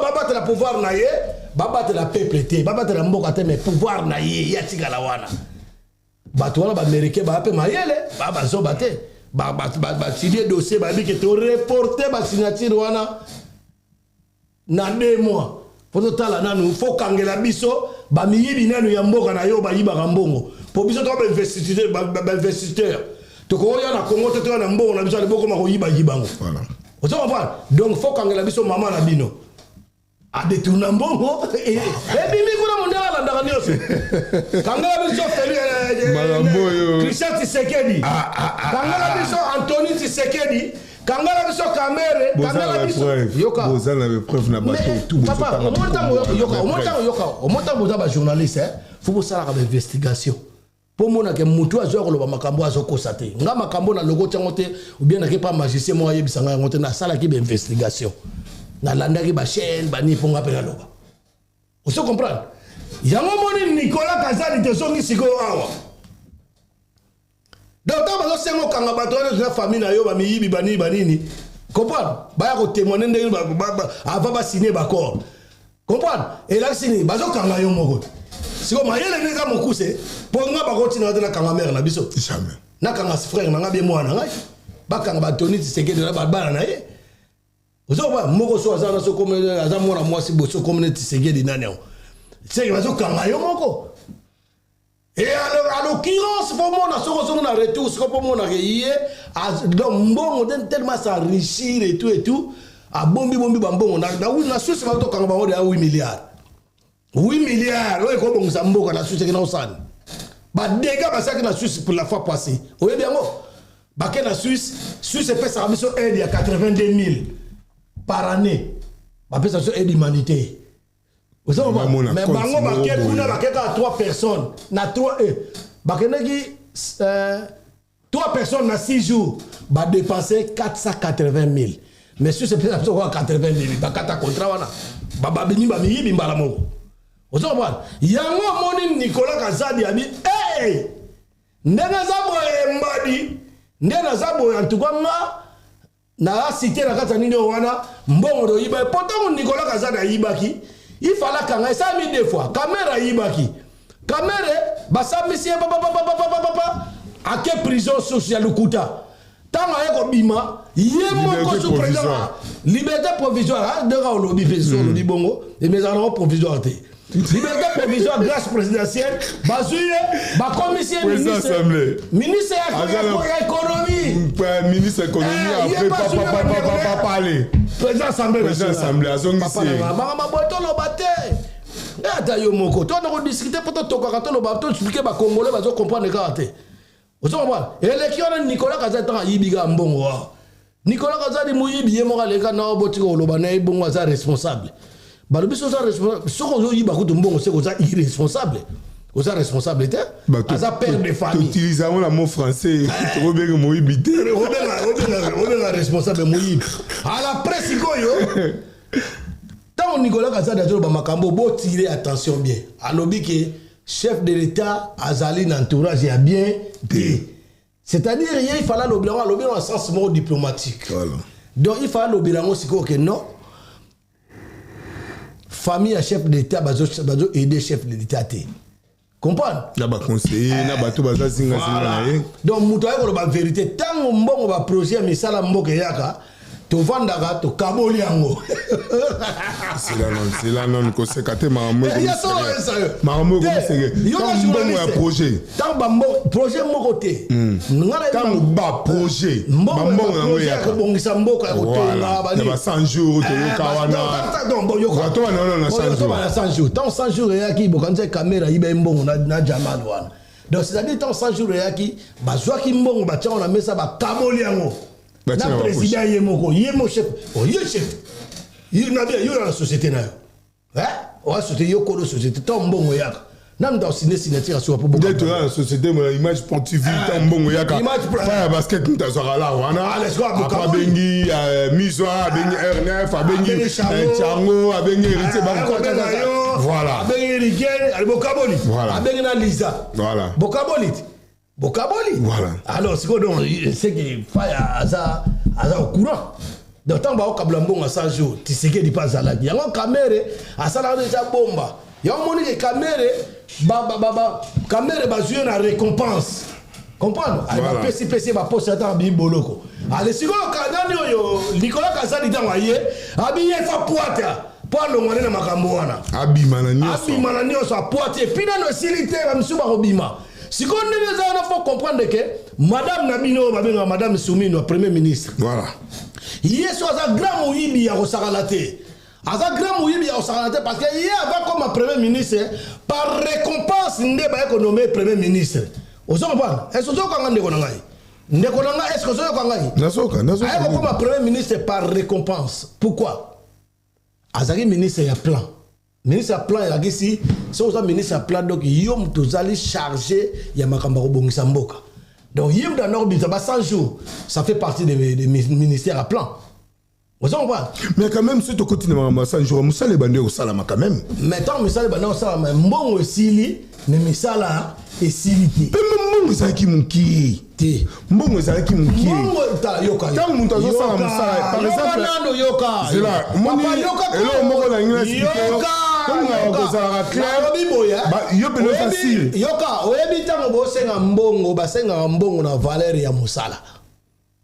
babatela pouvoir na ye, babatela peuple te, babatela mboka te, mais pouvoir na ye, ye atikala wana. Bato wana baaméricain baya mpe mayele, baya bazoba te. Basigne dossier, bayebi ke toreporte basignature wana na 2 mois po totala nanu. Fo kangela biso bamiyibi nanu ya mboka na yo, bayibaka mbongo, po biso toka bainvestisseur, tokoya na Congo te, toya na mbongo na biso ale bokoma koyibayiba ngo. Ozo comprendre? Donc fo kangela biso mama na bino adetourna mbongo, ebimi kuna, mondele alandaka nyonso. Kangela biso Christian Tshisekedi, kangela biso Antony Tshisekedi. Kangala biso Kamerhe, kangala biso. Yoka. Boza na preuve na bato tout. Papa, omoni ntango yoka, omoni ntango yoka, omoni ntango boza ba journaliste, hein. Faut bosalaka ba investigation. Po mona ke mutu azo koloba makambo azokosa te. Nga makambo na logo tiango te ou bien nake pa magicien moko ayebisa nga yango te, nasalaki ba investigation. Nalandaki ba chaîne, ba nini mpo nga mpe naloba. Ozo comprendre? Yango moni Nicolas Kazadi tozongi sikoyo awa. Donc ntango bazosenga okanga bato wana na famille na yo bamiyibi banini banini, comprendre, baya kotémoigne ndenge avant basigne baccord, comprendre, elakisi nini? Bazokanga yo moko. Sikoyo mayele nde eza mokuse mpo nga bakotina te nakanga mare na biso, nakanga frère na nga bie mwana na ngai, bakanga batoni Tshisekedi na bana na ye. Ozokoba moko so aza na so aza mwana mwasi boso komene Tshisekedi nani yango seke bazokanga yo moko. Et à l'occurrence, faut mona soko soko na retour, soko po mona ke ye donc mbongo tellement s'enrichir et tout et tout, abombi bombi ba mbongo na na na Suisse ba to kanga bango de 8 milliards. 8 milliards oyo ekobongisa mboka na Suisse na osani. Ba dégâts basaki na Suisse pour la fois passée. Oyebi yango? Bake na Suisse, Suisse epesaka biso aide ya 82 000 par année. Bapesa biso aide humanitaire. Mais bango bake kuna, bake kaka 3 personnes na 3 bakendaki 3 personnes na 6 jours, badépense 480 000. Mais Suisse epesa biso kaka 80 000, bakata contrat wana, babimi bamiyibi mbala moko. Ozo comprendre? Yango omoni Nicolas Kazadi abi hey! Ndenge eza boye mbadi, nde naza boye en tout cas nga na cité na kati ya nini oyo wana mbongo toyiba. Po ntango Nicolas Kazadi ayibaki, ifala kanga esalami deux fois. Kamerhe ayibaki, Kamerhe basambisi ye papapapapapapa, ake prison susu ya lokuta. Ntango aye kobima ye moko sous président, liberté provisoire ndenge olobi mpe so olobi bongo emezaka nango provisoire te. Liberté provisoire, grâce présidentielle, bazwi ye, bakomisi ye ministre ya économie. Ministre économie, après papa parler. Président assemblée. Président assemblée azongisi. Makambo boye toloba te, ata yo moko tona kodiscute mpo totokaka toloba, toexplike bacongolais bazocomprendre kaka te. Ozo comprendre? Eleki wana Nicolas Kazadi ntango ayibi kaka mbongo wa Nicolas Kazadi moyibi ye moko aleka na botika koloba na ye bongo aza responsable. Balobi so oza responsable, soki ozoyiba kutu mbongo seke oza irresponsable, oza responsable te, aza père de famille. Toutilize yango na mot français, tokobenge moyibi te. Obenga responsable moyibi à la presse. Sikoyo ntango Nicolas Kazadi azoloba makambo, botire attention bien. Alobi ke chef de l'État azali na entourage ya bien te, c'est-à-dire ye il fallait alobi yango, alobi na sens moko diplomatique. Voilà. Donc il fallait alobela yango sikoyo ke non, famille ya chef d'État bazo aider chef de l'État te, comprendre? Na baconseiller na bato baza zingazinga na ye. Donc moto aye koloba vérité, ntango mbongo baprojet ya misala mboka eyaka, tovandaka tokaboli yango. Sela nanu koseka te, makambo makambo ekomiseke. Ntango mbongo ya projet Ntango bambongo projet moko te. Ntango baprojet, bambongo yango eyaka kobongisa mboka, ya kotonga. Na ba 100 jours toyoka wana, bato wana wana na 100 jours. Na 100 jours, ntango 100 jours eyaki, bokanisi Kamerhe ayiba ye mbongo na Jamal wana. Donc c'est-à-dire ntango 100 jours eyaki, bazwaki mbongo, batiango na mesa, bakaboli yango na président ye moko, ye mo chef, ye chef na bien yo na société na yo, oya société yo kolo société. Ntango mbongo eyaka, nanu ta osine signature asuka po nde toza na société mo Image Sportive. Ntango mbongo eyaka fa ya basket, mutu azwaka la wana, après abengi Miswa, abengi R9, abengi Chango, abengi Héritier. Voilà. Abengi Héritier, bokaboli. Abengi na Lisa. Voilà. Bokaboli ti bokaboli. Voilà. Alors sikoyo, donc c'est que Faya aza au courant. Donc ntango baokabula mbongo ya 100 jours, Tshisekedi mpe azalaki yango. Kamerhe asalaka deja bomba yango. Moni ke Kamerhe, Kamerhe bazwi ye na récompense, comprendre, bapesi pesi ye baposte ata abimi boloko. Ale sikoyo nani oyo Nicolas Kazadi, ntango aye abi ye fa pwata mpo alongwa nde na makambo wana. Abima na nyonso. Abima na nyonso, apwati et puis nano esili te, bamisusu bakobima. Sikoyo ndenge eza wana, faut comprendre ke madame na bino oyo babengaka madame Suminwa, premier ministre, voilà, ye so aza grand moyibi ya kosakana te, aza grand moyibi ya kosakana te, parce que ye avant comme premier ministre, par récompense nde baye konommer premier ministre. Ozo comprendre? Est ce ozokanga, ndeko na ngai? Ndeko na nga, est ce que ozoyoka ngai? Nazoka, nazoka. Aye kokoma premier ministre par récompense. Pourquoi? Azalaki ministre ya plan. Ministre ya plan elakisi soki oza ministre ya plan, donc yo moto ozali chargé ya makambo ya kobongisa mboka. Donc ye moto anda kobimisa ba 100 jours, ça fait partie de ministère ya plan. Oza comprendre? Mais quand même, soki tokoti na makambo ya 100 jours, mosala ebandi kosalama quand même. Mais ntango misala ebanda kosalama, mbongo esili, mais misala esili te. Mpe mbongo ezalaki mokie. Te. Mbongo ezalaki mokie. Mbongo ta, yoka. Ntango moto azosala Yoka, mosala, par yoka exemple, nano, yoka. Zela, omoni Papa, yoka ko. eloko moko na ngai na expliquer yo. Yoka, Tolingaka yoka. kozalaka clair. Nalobi boye, eh. Yo mpenza oza Oyebi- sire. Yoka, oyebi ntango bosenga mbongo, basengaka mbongo na valeur ya mosala.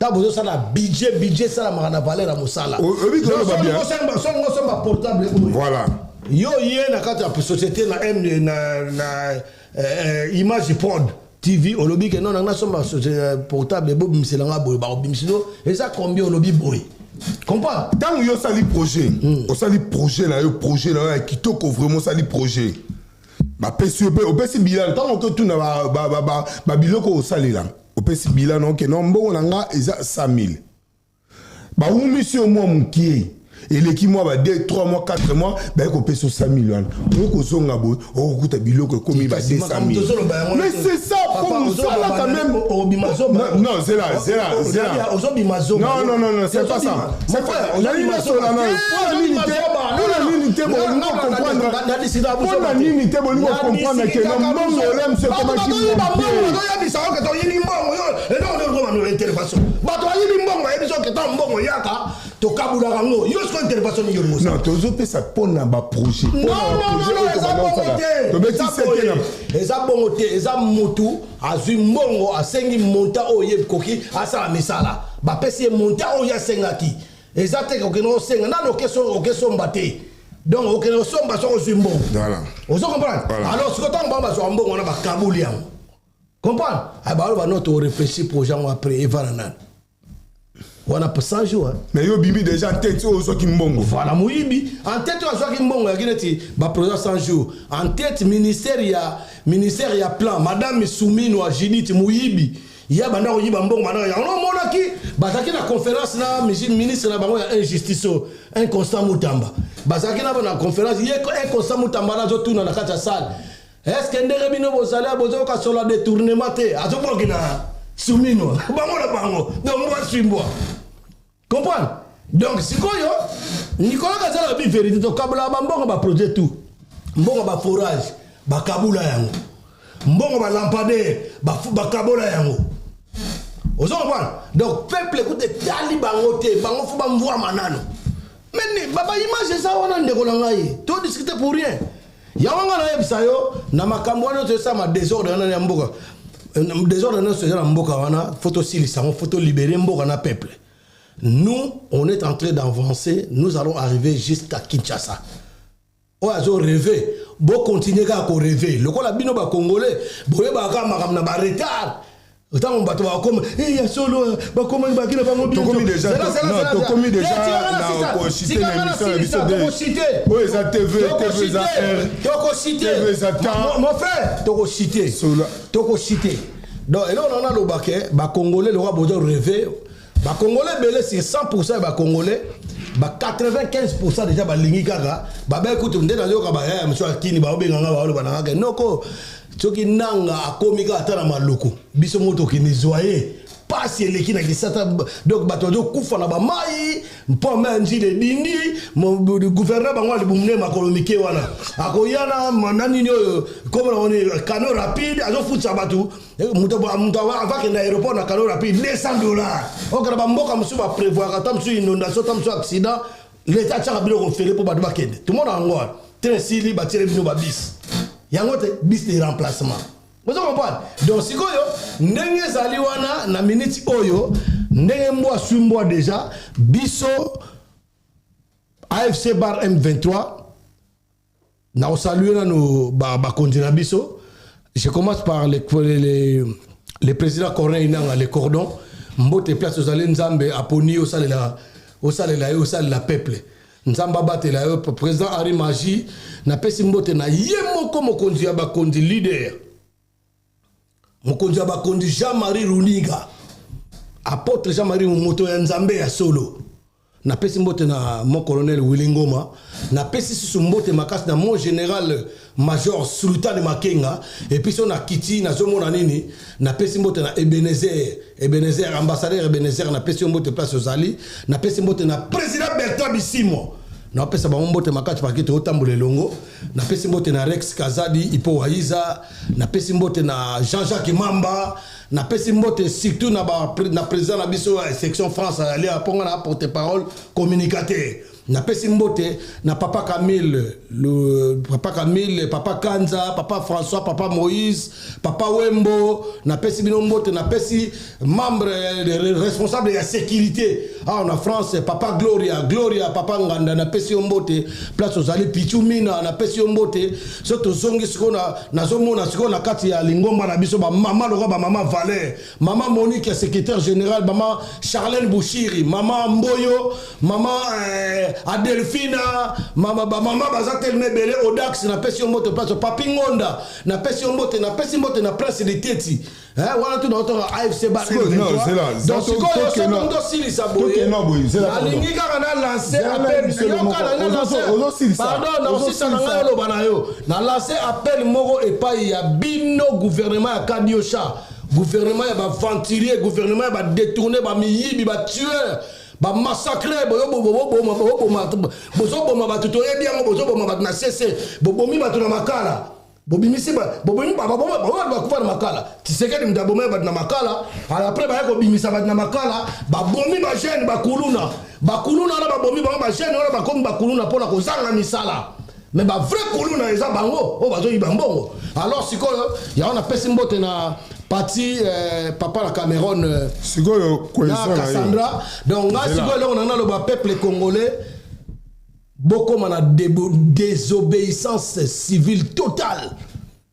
Ntango bozosala budget, budget esalamaka na valeur ya mosala. Oyebi ke oloba bien. Soki osomba portable oyo. Voilà. Yo ye na kati ya société na M na Image Prod TV, olobi ke non, nanga nasomba portable, ebobimisela nga boye, bakobimiselo eza combien? Olobi boye, comprendre? Ntango yo osali projet, osali projet na yo, projet na yo ya kitoko vraiment, osali projet, bapesi yo mpe, opesi bilan. Ntango okotuna babiloko osalela, opesi bilan, oke no, mbongo na nga eza 100 000. Bawumisi yo mwa mokie, eleki mwa ba 2, 3 mois, 4 mois, baye kopesa yo 100 000 wana. Oye kozonga boye, okokuta biloko ekomi ba 200 000. Mais c'est ça, po mosala quand même. Non, non, zela, zela, zela. Ozobima zoba. Non, non, non, non, c'est pas ça. Mon frère, Nalingi nasola na yo. Mpona nini te, mpona nini te bolingi comprendre, mpona nini te bolingi comprendre ke na mbongo olemso ekomaki moke? Ozoyebisa oke toyibi mbongo yo, eloko nde okoma intervention. Bato bayibi mbongo, bayebi soki ta mbongo yaka, tokabulaka yango. Yo sikoyo, intervention nini yolingo? Non, tozopesa mpona baprojet. Non, non, non, non, eza bongo te. Tobeti Eza sete boye. Na Eza bongo te. Eza mutu azwi mbongo, asengi montant oyo ye koki asala misala, bapesi ye montant oyo asengaki. Eza te kokende osenga nano okesomba te. Donc okende osomba soki ozwi mbongo. Voilà. Ozo comprendre? Voilà. Alors sikoyo, ntango bango bazwaka mbongo wana, bakabuli yango, comprendre? Ah, baloba no, toréfléchir projet yango après, evana nani wana po 100 jours, hein. Mais yo obimi déjà en tête oyo ozwaki mbongo. Voilà, moyibi en tête oyo azwaki mbongo yaki neti baprojet 100 jours, en tête ministère ya plan, madame Suminwa Judith, moyibi ya banda koyiba mbongo. Banda yango omonaki bazalaki na conférence na ministre na bango ya injustice oyo, Constant Mutamba. Bazalaki na conférence ye, Constant Mutamba na azotuna na kati ya salle: est ce que ndenge bino bozali, bozoyoka solo détournement te? Azobwaki na Suminwa, bango na bango. Donc mbwa swimbwa, comprendre? Donc sikoyo, Nicolas Kazala bi vérité, tokabula bambongo baprojet tout. Mbongo baforage, bakabula yango. Mbongo balampadaire, bakabola yango. Ozo comprendre? Donc peuple ekute etali bango te, bango fo bamvwama nano. Mais baimage eza wana, ndeko na ngai, todiscute pour rien. Yango nga nayebisa yo na makambo wana nyonso esama, désordre wana ya mboka, désordre nyonso eza na mboka wana, fo tosilisa yango, fo tolibérer mboka na peuple. Nous, on est en train d'avancer, nous allons arriver jusqu'à Kinshasa. Oyo azorêver, bocontinuer kaka korêver. Lokola bino bacongolais boyebaka kaka makambo na baretard, ntango bato bakoma ya solo, bakomaki bakina bango. Tokomi déjà, non, tokomi déjà na kochuter na émission na biso de oyo eza TV, TV eza R. Tokociter. TV eza temps. Mon frère, tokociter. Sola. Tokociter. Donc eloko na nalobake, bacongolais, lokola bozo rêver, bacongolais ebele, sur 100 ya bacongolais, ba 95 déjà balingi kaka babe kutu. Nde nazoyoka bayaya mosu akini baobenganga, baoloba na kaka noko, soki nanga akomi kaka ata na Maluku, biso mo tokende zwa ye. Pasi eleki na Kisasa, donc bato bazokufa na bamai mpo ma nzila edindi. Gouverneur bango alibumu nde makolo mike wana, akoya na nini oyo komona oni canot rapide, azofutisa bato. Moto avakende aéroport na canot rapide, 200 dollars. Okende bamboka mosusu, baprévoiraka ata mosusu inondation, ata mosusu accident, leta atiaka biloko ofele mpo bato bakende. Tomona yango wana, train esili, batiele bino babus yango te, bus de remplacement. Ozo comprendre? Donc sikoyo, ndenge ezali wana na miniti oyo, ndenge mbwa aswi mbwa déjà, biso AFC/M23, na osalue nano bakonzi na biso. Je commence par les président Corneille Nanga, les cordons. Mbote place ozali, Nzambe aponi osalela, osalela ye, osalela peuple, Nzambe abatela yo. Président Henri Magi, napesi mbote na ye moko, mokonzi ya bakonzi, leader, mokonzi ya bakonzi, Jean-Marie Runiga. Apôtre Jean-Marie, moto ya Nzambe ya solo. Napesi mbote na mon colonel Willy Ngoma. Napesi susu mbote makasi na mon général major Sultan Makenga. Et puis so na kiti nazomona nini, napesi mbote na Ebenezer, Ebenezer ambassadeur Ebenezer, napesi yo mbote place ozali. Napesi mbote na président Bertrand Bisimwa, napesa bango mbote makasi parce que tozotambola elongo. Napesi mbote na Rex Kazadi Ipo Waiza, napesi mbote na Jean-Jacques Mamba, napesi mbote surtout na président na biso ya section France ali aponga na porte parole communicateur. Napesi mbote na papa Camille, le papa Camille, papa Kanza, papa François, papa Moïse, papa Wembo. Napesi bino mbote. Napesi membre responsable ya sécurité awa na France, papa Gloria, Gloria, papa Nganda, napesi yo mbote place ozali. Pichu Mina, napesi yo mbote. So tozongi sikoyo, nazomona sikoyo na kati ya lingomba na biso bamama lokola bamama Valeur, mama Monique ya secrétaire général, mama Charlène Bouchiri, mama Mboyo, mama Adelphina, mama bamama baza telema ebele. Odax, napesi yo mbote place. Papi Ngonda, napesi yo mbote. Napesi mbote na Prince de Teti wana tu naotonga AFC ba. Donc sikoyo soki tosilisa boye, nalingi kaka na lance appel. Yoka, pardon, naosisa na ngai oloba na yo. Na lance appel moko epai ya bino, gouvernement ya Kadiosha, gouvernement ya baaventurier, gouvernement ya badétourné, bamiyibi, batueur, bamassacre. Bozoboma bato, toyebi yango. Bozoboma bato na cc, bobomi bato na Makala, bobimisi, bobomi bato bakufa na Makala. Tisekedi moto abomi bato na Makala. Après baya kobimisa bato na Makala, babomi bajeune, bakuluna. Bakuluna wana babomi bango, bajeune wana bakomi bakuluna mpona kozanga misala. Mais bavrai kuluna eza bango oyo bazoyiba mbongo. Alors sikoyo yango napesi mbote na pati papa na Cameron, sikoyo na Cassandra. Donc nga sikoyo eloko na naloba, peuple congolais, bokóma na désobéissance civile totale.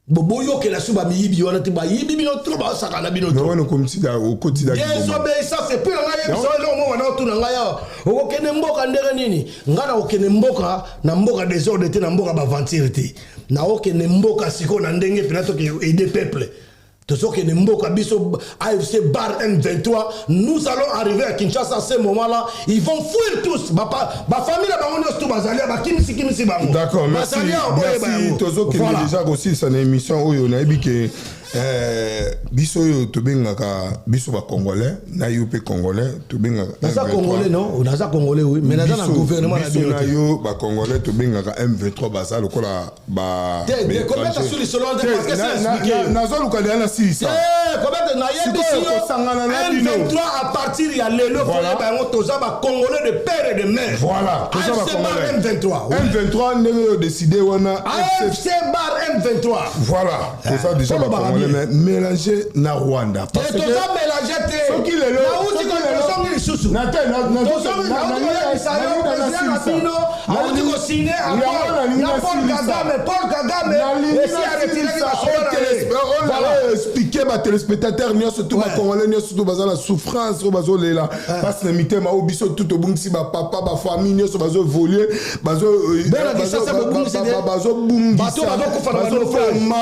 Boyokela so bamiyibi wana te, bayibi bino trop, basaka na bino. Désobéissance. Et puis na ngai yebisa eloko moko wana, otuna ngai awa: okokende mboka ndenge nini? Ngai nakokende mboka na mboka désordre te, na mboka baaventure te. Naokende mboka sikoyo na ndenge mpena toke aider peuple. Tozokende mboka biso AFC bar M23. Nous allons arriver à Kinshasa. À ce moment là ils vont fuir tous, bafamille na bango nyonso tu bazali bakimisi kimisi bango. D'accord, merci, merci. Tozokende déjà kosilisa na émission oyo. Nayebi ke biso oyo tobengaka biso bacongolais, na yo mpe congolais, tobengaka Naza congolais, non, naza congolais, oui, mais naza na gouvernement na bino na yo bacongolais tobengaka M23 baza lokola. Nazoluka deya nasilisa. Nayebisi yo, M23 à partir ya lelo, foyeba yango, toza bacongolais de père et de mère. Voilà, toza bacongolais. M23. M23 ndenge oyo décidé wana. AFC bar M23. Voilà, toza déjà bacongolais mais mélanger na Rwanda. Toza mélange te. Soki lelo nauti tozongi lisusu, toyebisa yo, président na bino auti kosigne accord na Paul Kagame. Paul Kagame esi aretiraki basoda. Explique batéléspectateur nyonso tu, bacongolais nyonso tu baza na souffrance, oyo bazolela mpasi na mitema, oyo biso tu tobungisi bapapa, bafamille nyonso bazoévolue, bazobungisa, bazoboma,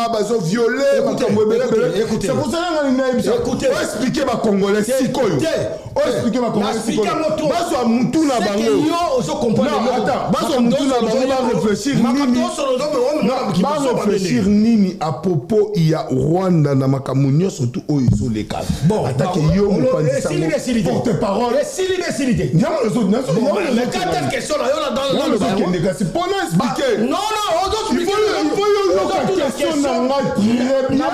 bazoviole, makambo ebelebele. C'est pour cela nga nayebisa, oexplike bacongolais sikoyo, oexplike bacongolais sikoyo, bazwa mutu na bango, bazwa mutu na bango, baréfléchir nini, baréfléchir nini à propos ya Rwanda na makambo nyonso tu oyo ezoleka. Atake yo mopanzi porte parole. Esili, esili te. Nazokende kasi mpona explike. Non, non. Il faut yoyoka question na ngai très bien,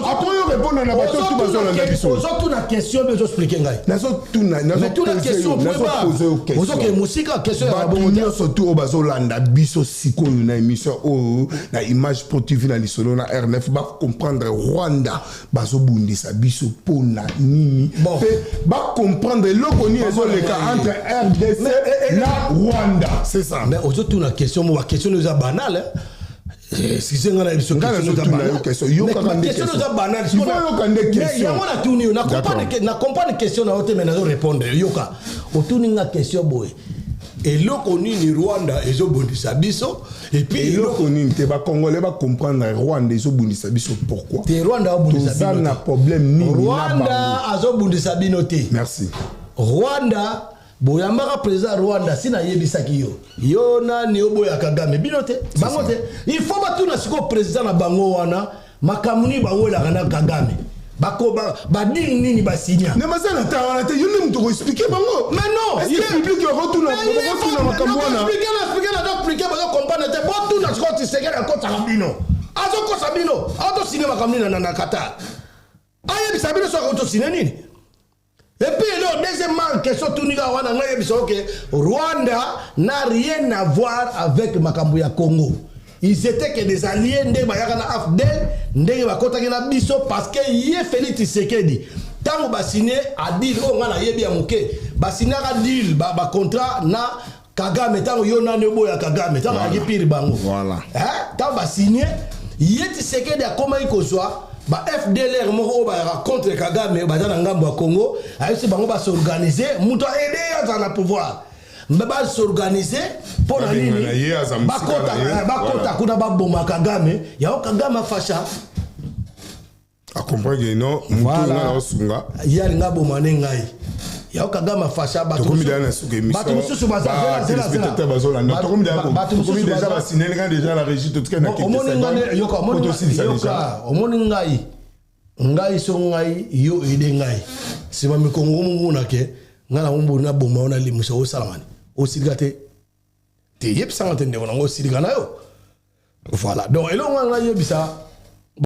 après oyo répondre na bato tu bazolanda biso. Ozotuna question mpe ozoexplike ngai. Nazotuna, nazopose. Ozokende mosika, question ya bato nyonso tu oyo bazolanda biso sikoyo na émission oyo na Image Pro TV, na lisolo na R9, bacomprendre Rwanda bazobundisa biso mpona nini, mpe bacomprendre eloko nini ezoleka entre RDC na Rwanda, c'est ça. Mais ozotuna question mo, baquestion eza banale. Excuse nga na biso, question eza banale. Yango natuni yo, na comprendre question na yo te, mais nazo répondre. Yoka, otuni nga question boye. Eloko nini Rwanda ezobundisa biso? Et puis eloko nini te, bacongolais bacomprendre, Rwanda ezobundisa biso pourquoi? Te, Rwanda abundisa Toza bino na te. problème nini na bango? Rwanda azobundisa bino te. Merci. Rwanda, boyambaka président Rwanda, si nayebisaki yo, yo nani oboya Kagame? Bino te, bango te. Il faut batuna sikoyo président na bango wana, makambo nini bawelaka na Kagame, badeal nini basinya. Ne baza na ta wana te, yo nde moto koexpliquer bango. Mais non. Est ce que public okotuna makambo wana? Expliquer, nazoexpliquer, bazocomprendre te. Botuna sikoyo Tshisekedi, akotaka bino, azokosa bino, atosine makambo nini na Qatar? Ayebisa bino soki akotosine nini. Et puis eloko, deuxièmement, question tunika wana, ngai yebisa oke Rwanda n'a rien à voir avec makambo ya Congo. Ils étaient que des alliés, ndenge bayaka na AFDL, ndenge bakotaki na biso, parce que ye Félix Tshisekedi, ntango basine adeal oyo ngai nayebi ya moke, basinaka deal, bacontrat na Kagame, ntango yo nani oboya Kagame, ntango ayaki pire bango. Ntango basine, ye Tshisekedi akomaki kozwa ba FDLR moko oyo bayaka contre Kagame, baza na ngambo ya Congo. Ayebisi bango bas'organiser, moto aide ye azala na pouvoir, mbe bas'organiser mpo na Babengana nini? Ye, aza mosika Bakota na ye. bakota Voilà. kuna, baboma Kagame. Yango Kagame afasha. Acomprendre que non, motu Voilà. nga na osunga. Ye alinga aboma ne ngai. Yango Kagame afasha bato. Tokomi deja na suka émission. Bato mosusu baza zela, zela, zela. Téléspectateur bazolanda, tokomi deja Bato tokomi mosusu déjà basineli nga déjà la régie, totikali na Bon, omoni ngai yoka, omoni tosilisa yoka, déjà. Omoni ngai, ngai so ngai yo ede ngai nsima mikongo momona ke ngai na momboni naboma yo, nalimusa, osalama ni osilika te te, yebisanga te, ndeko nango osilika na yo. Voilà, donc eloko ngai nayebisa.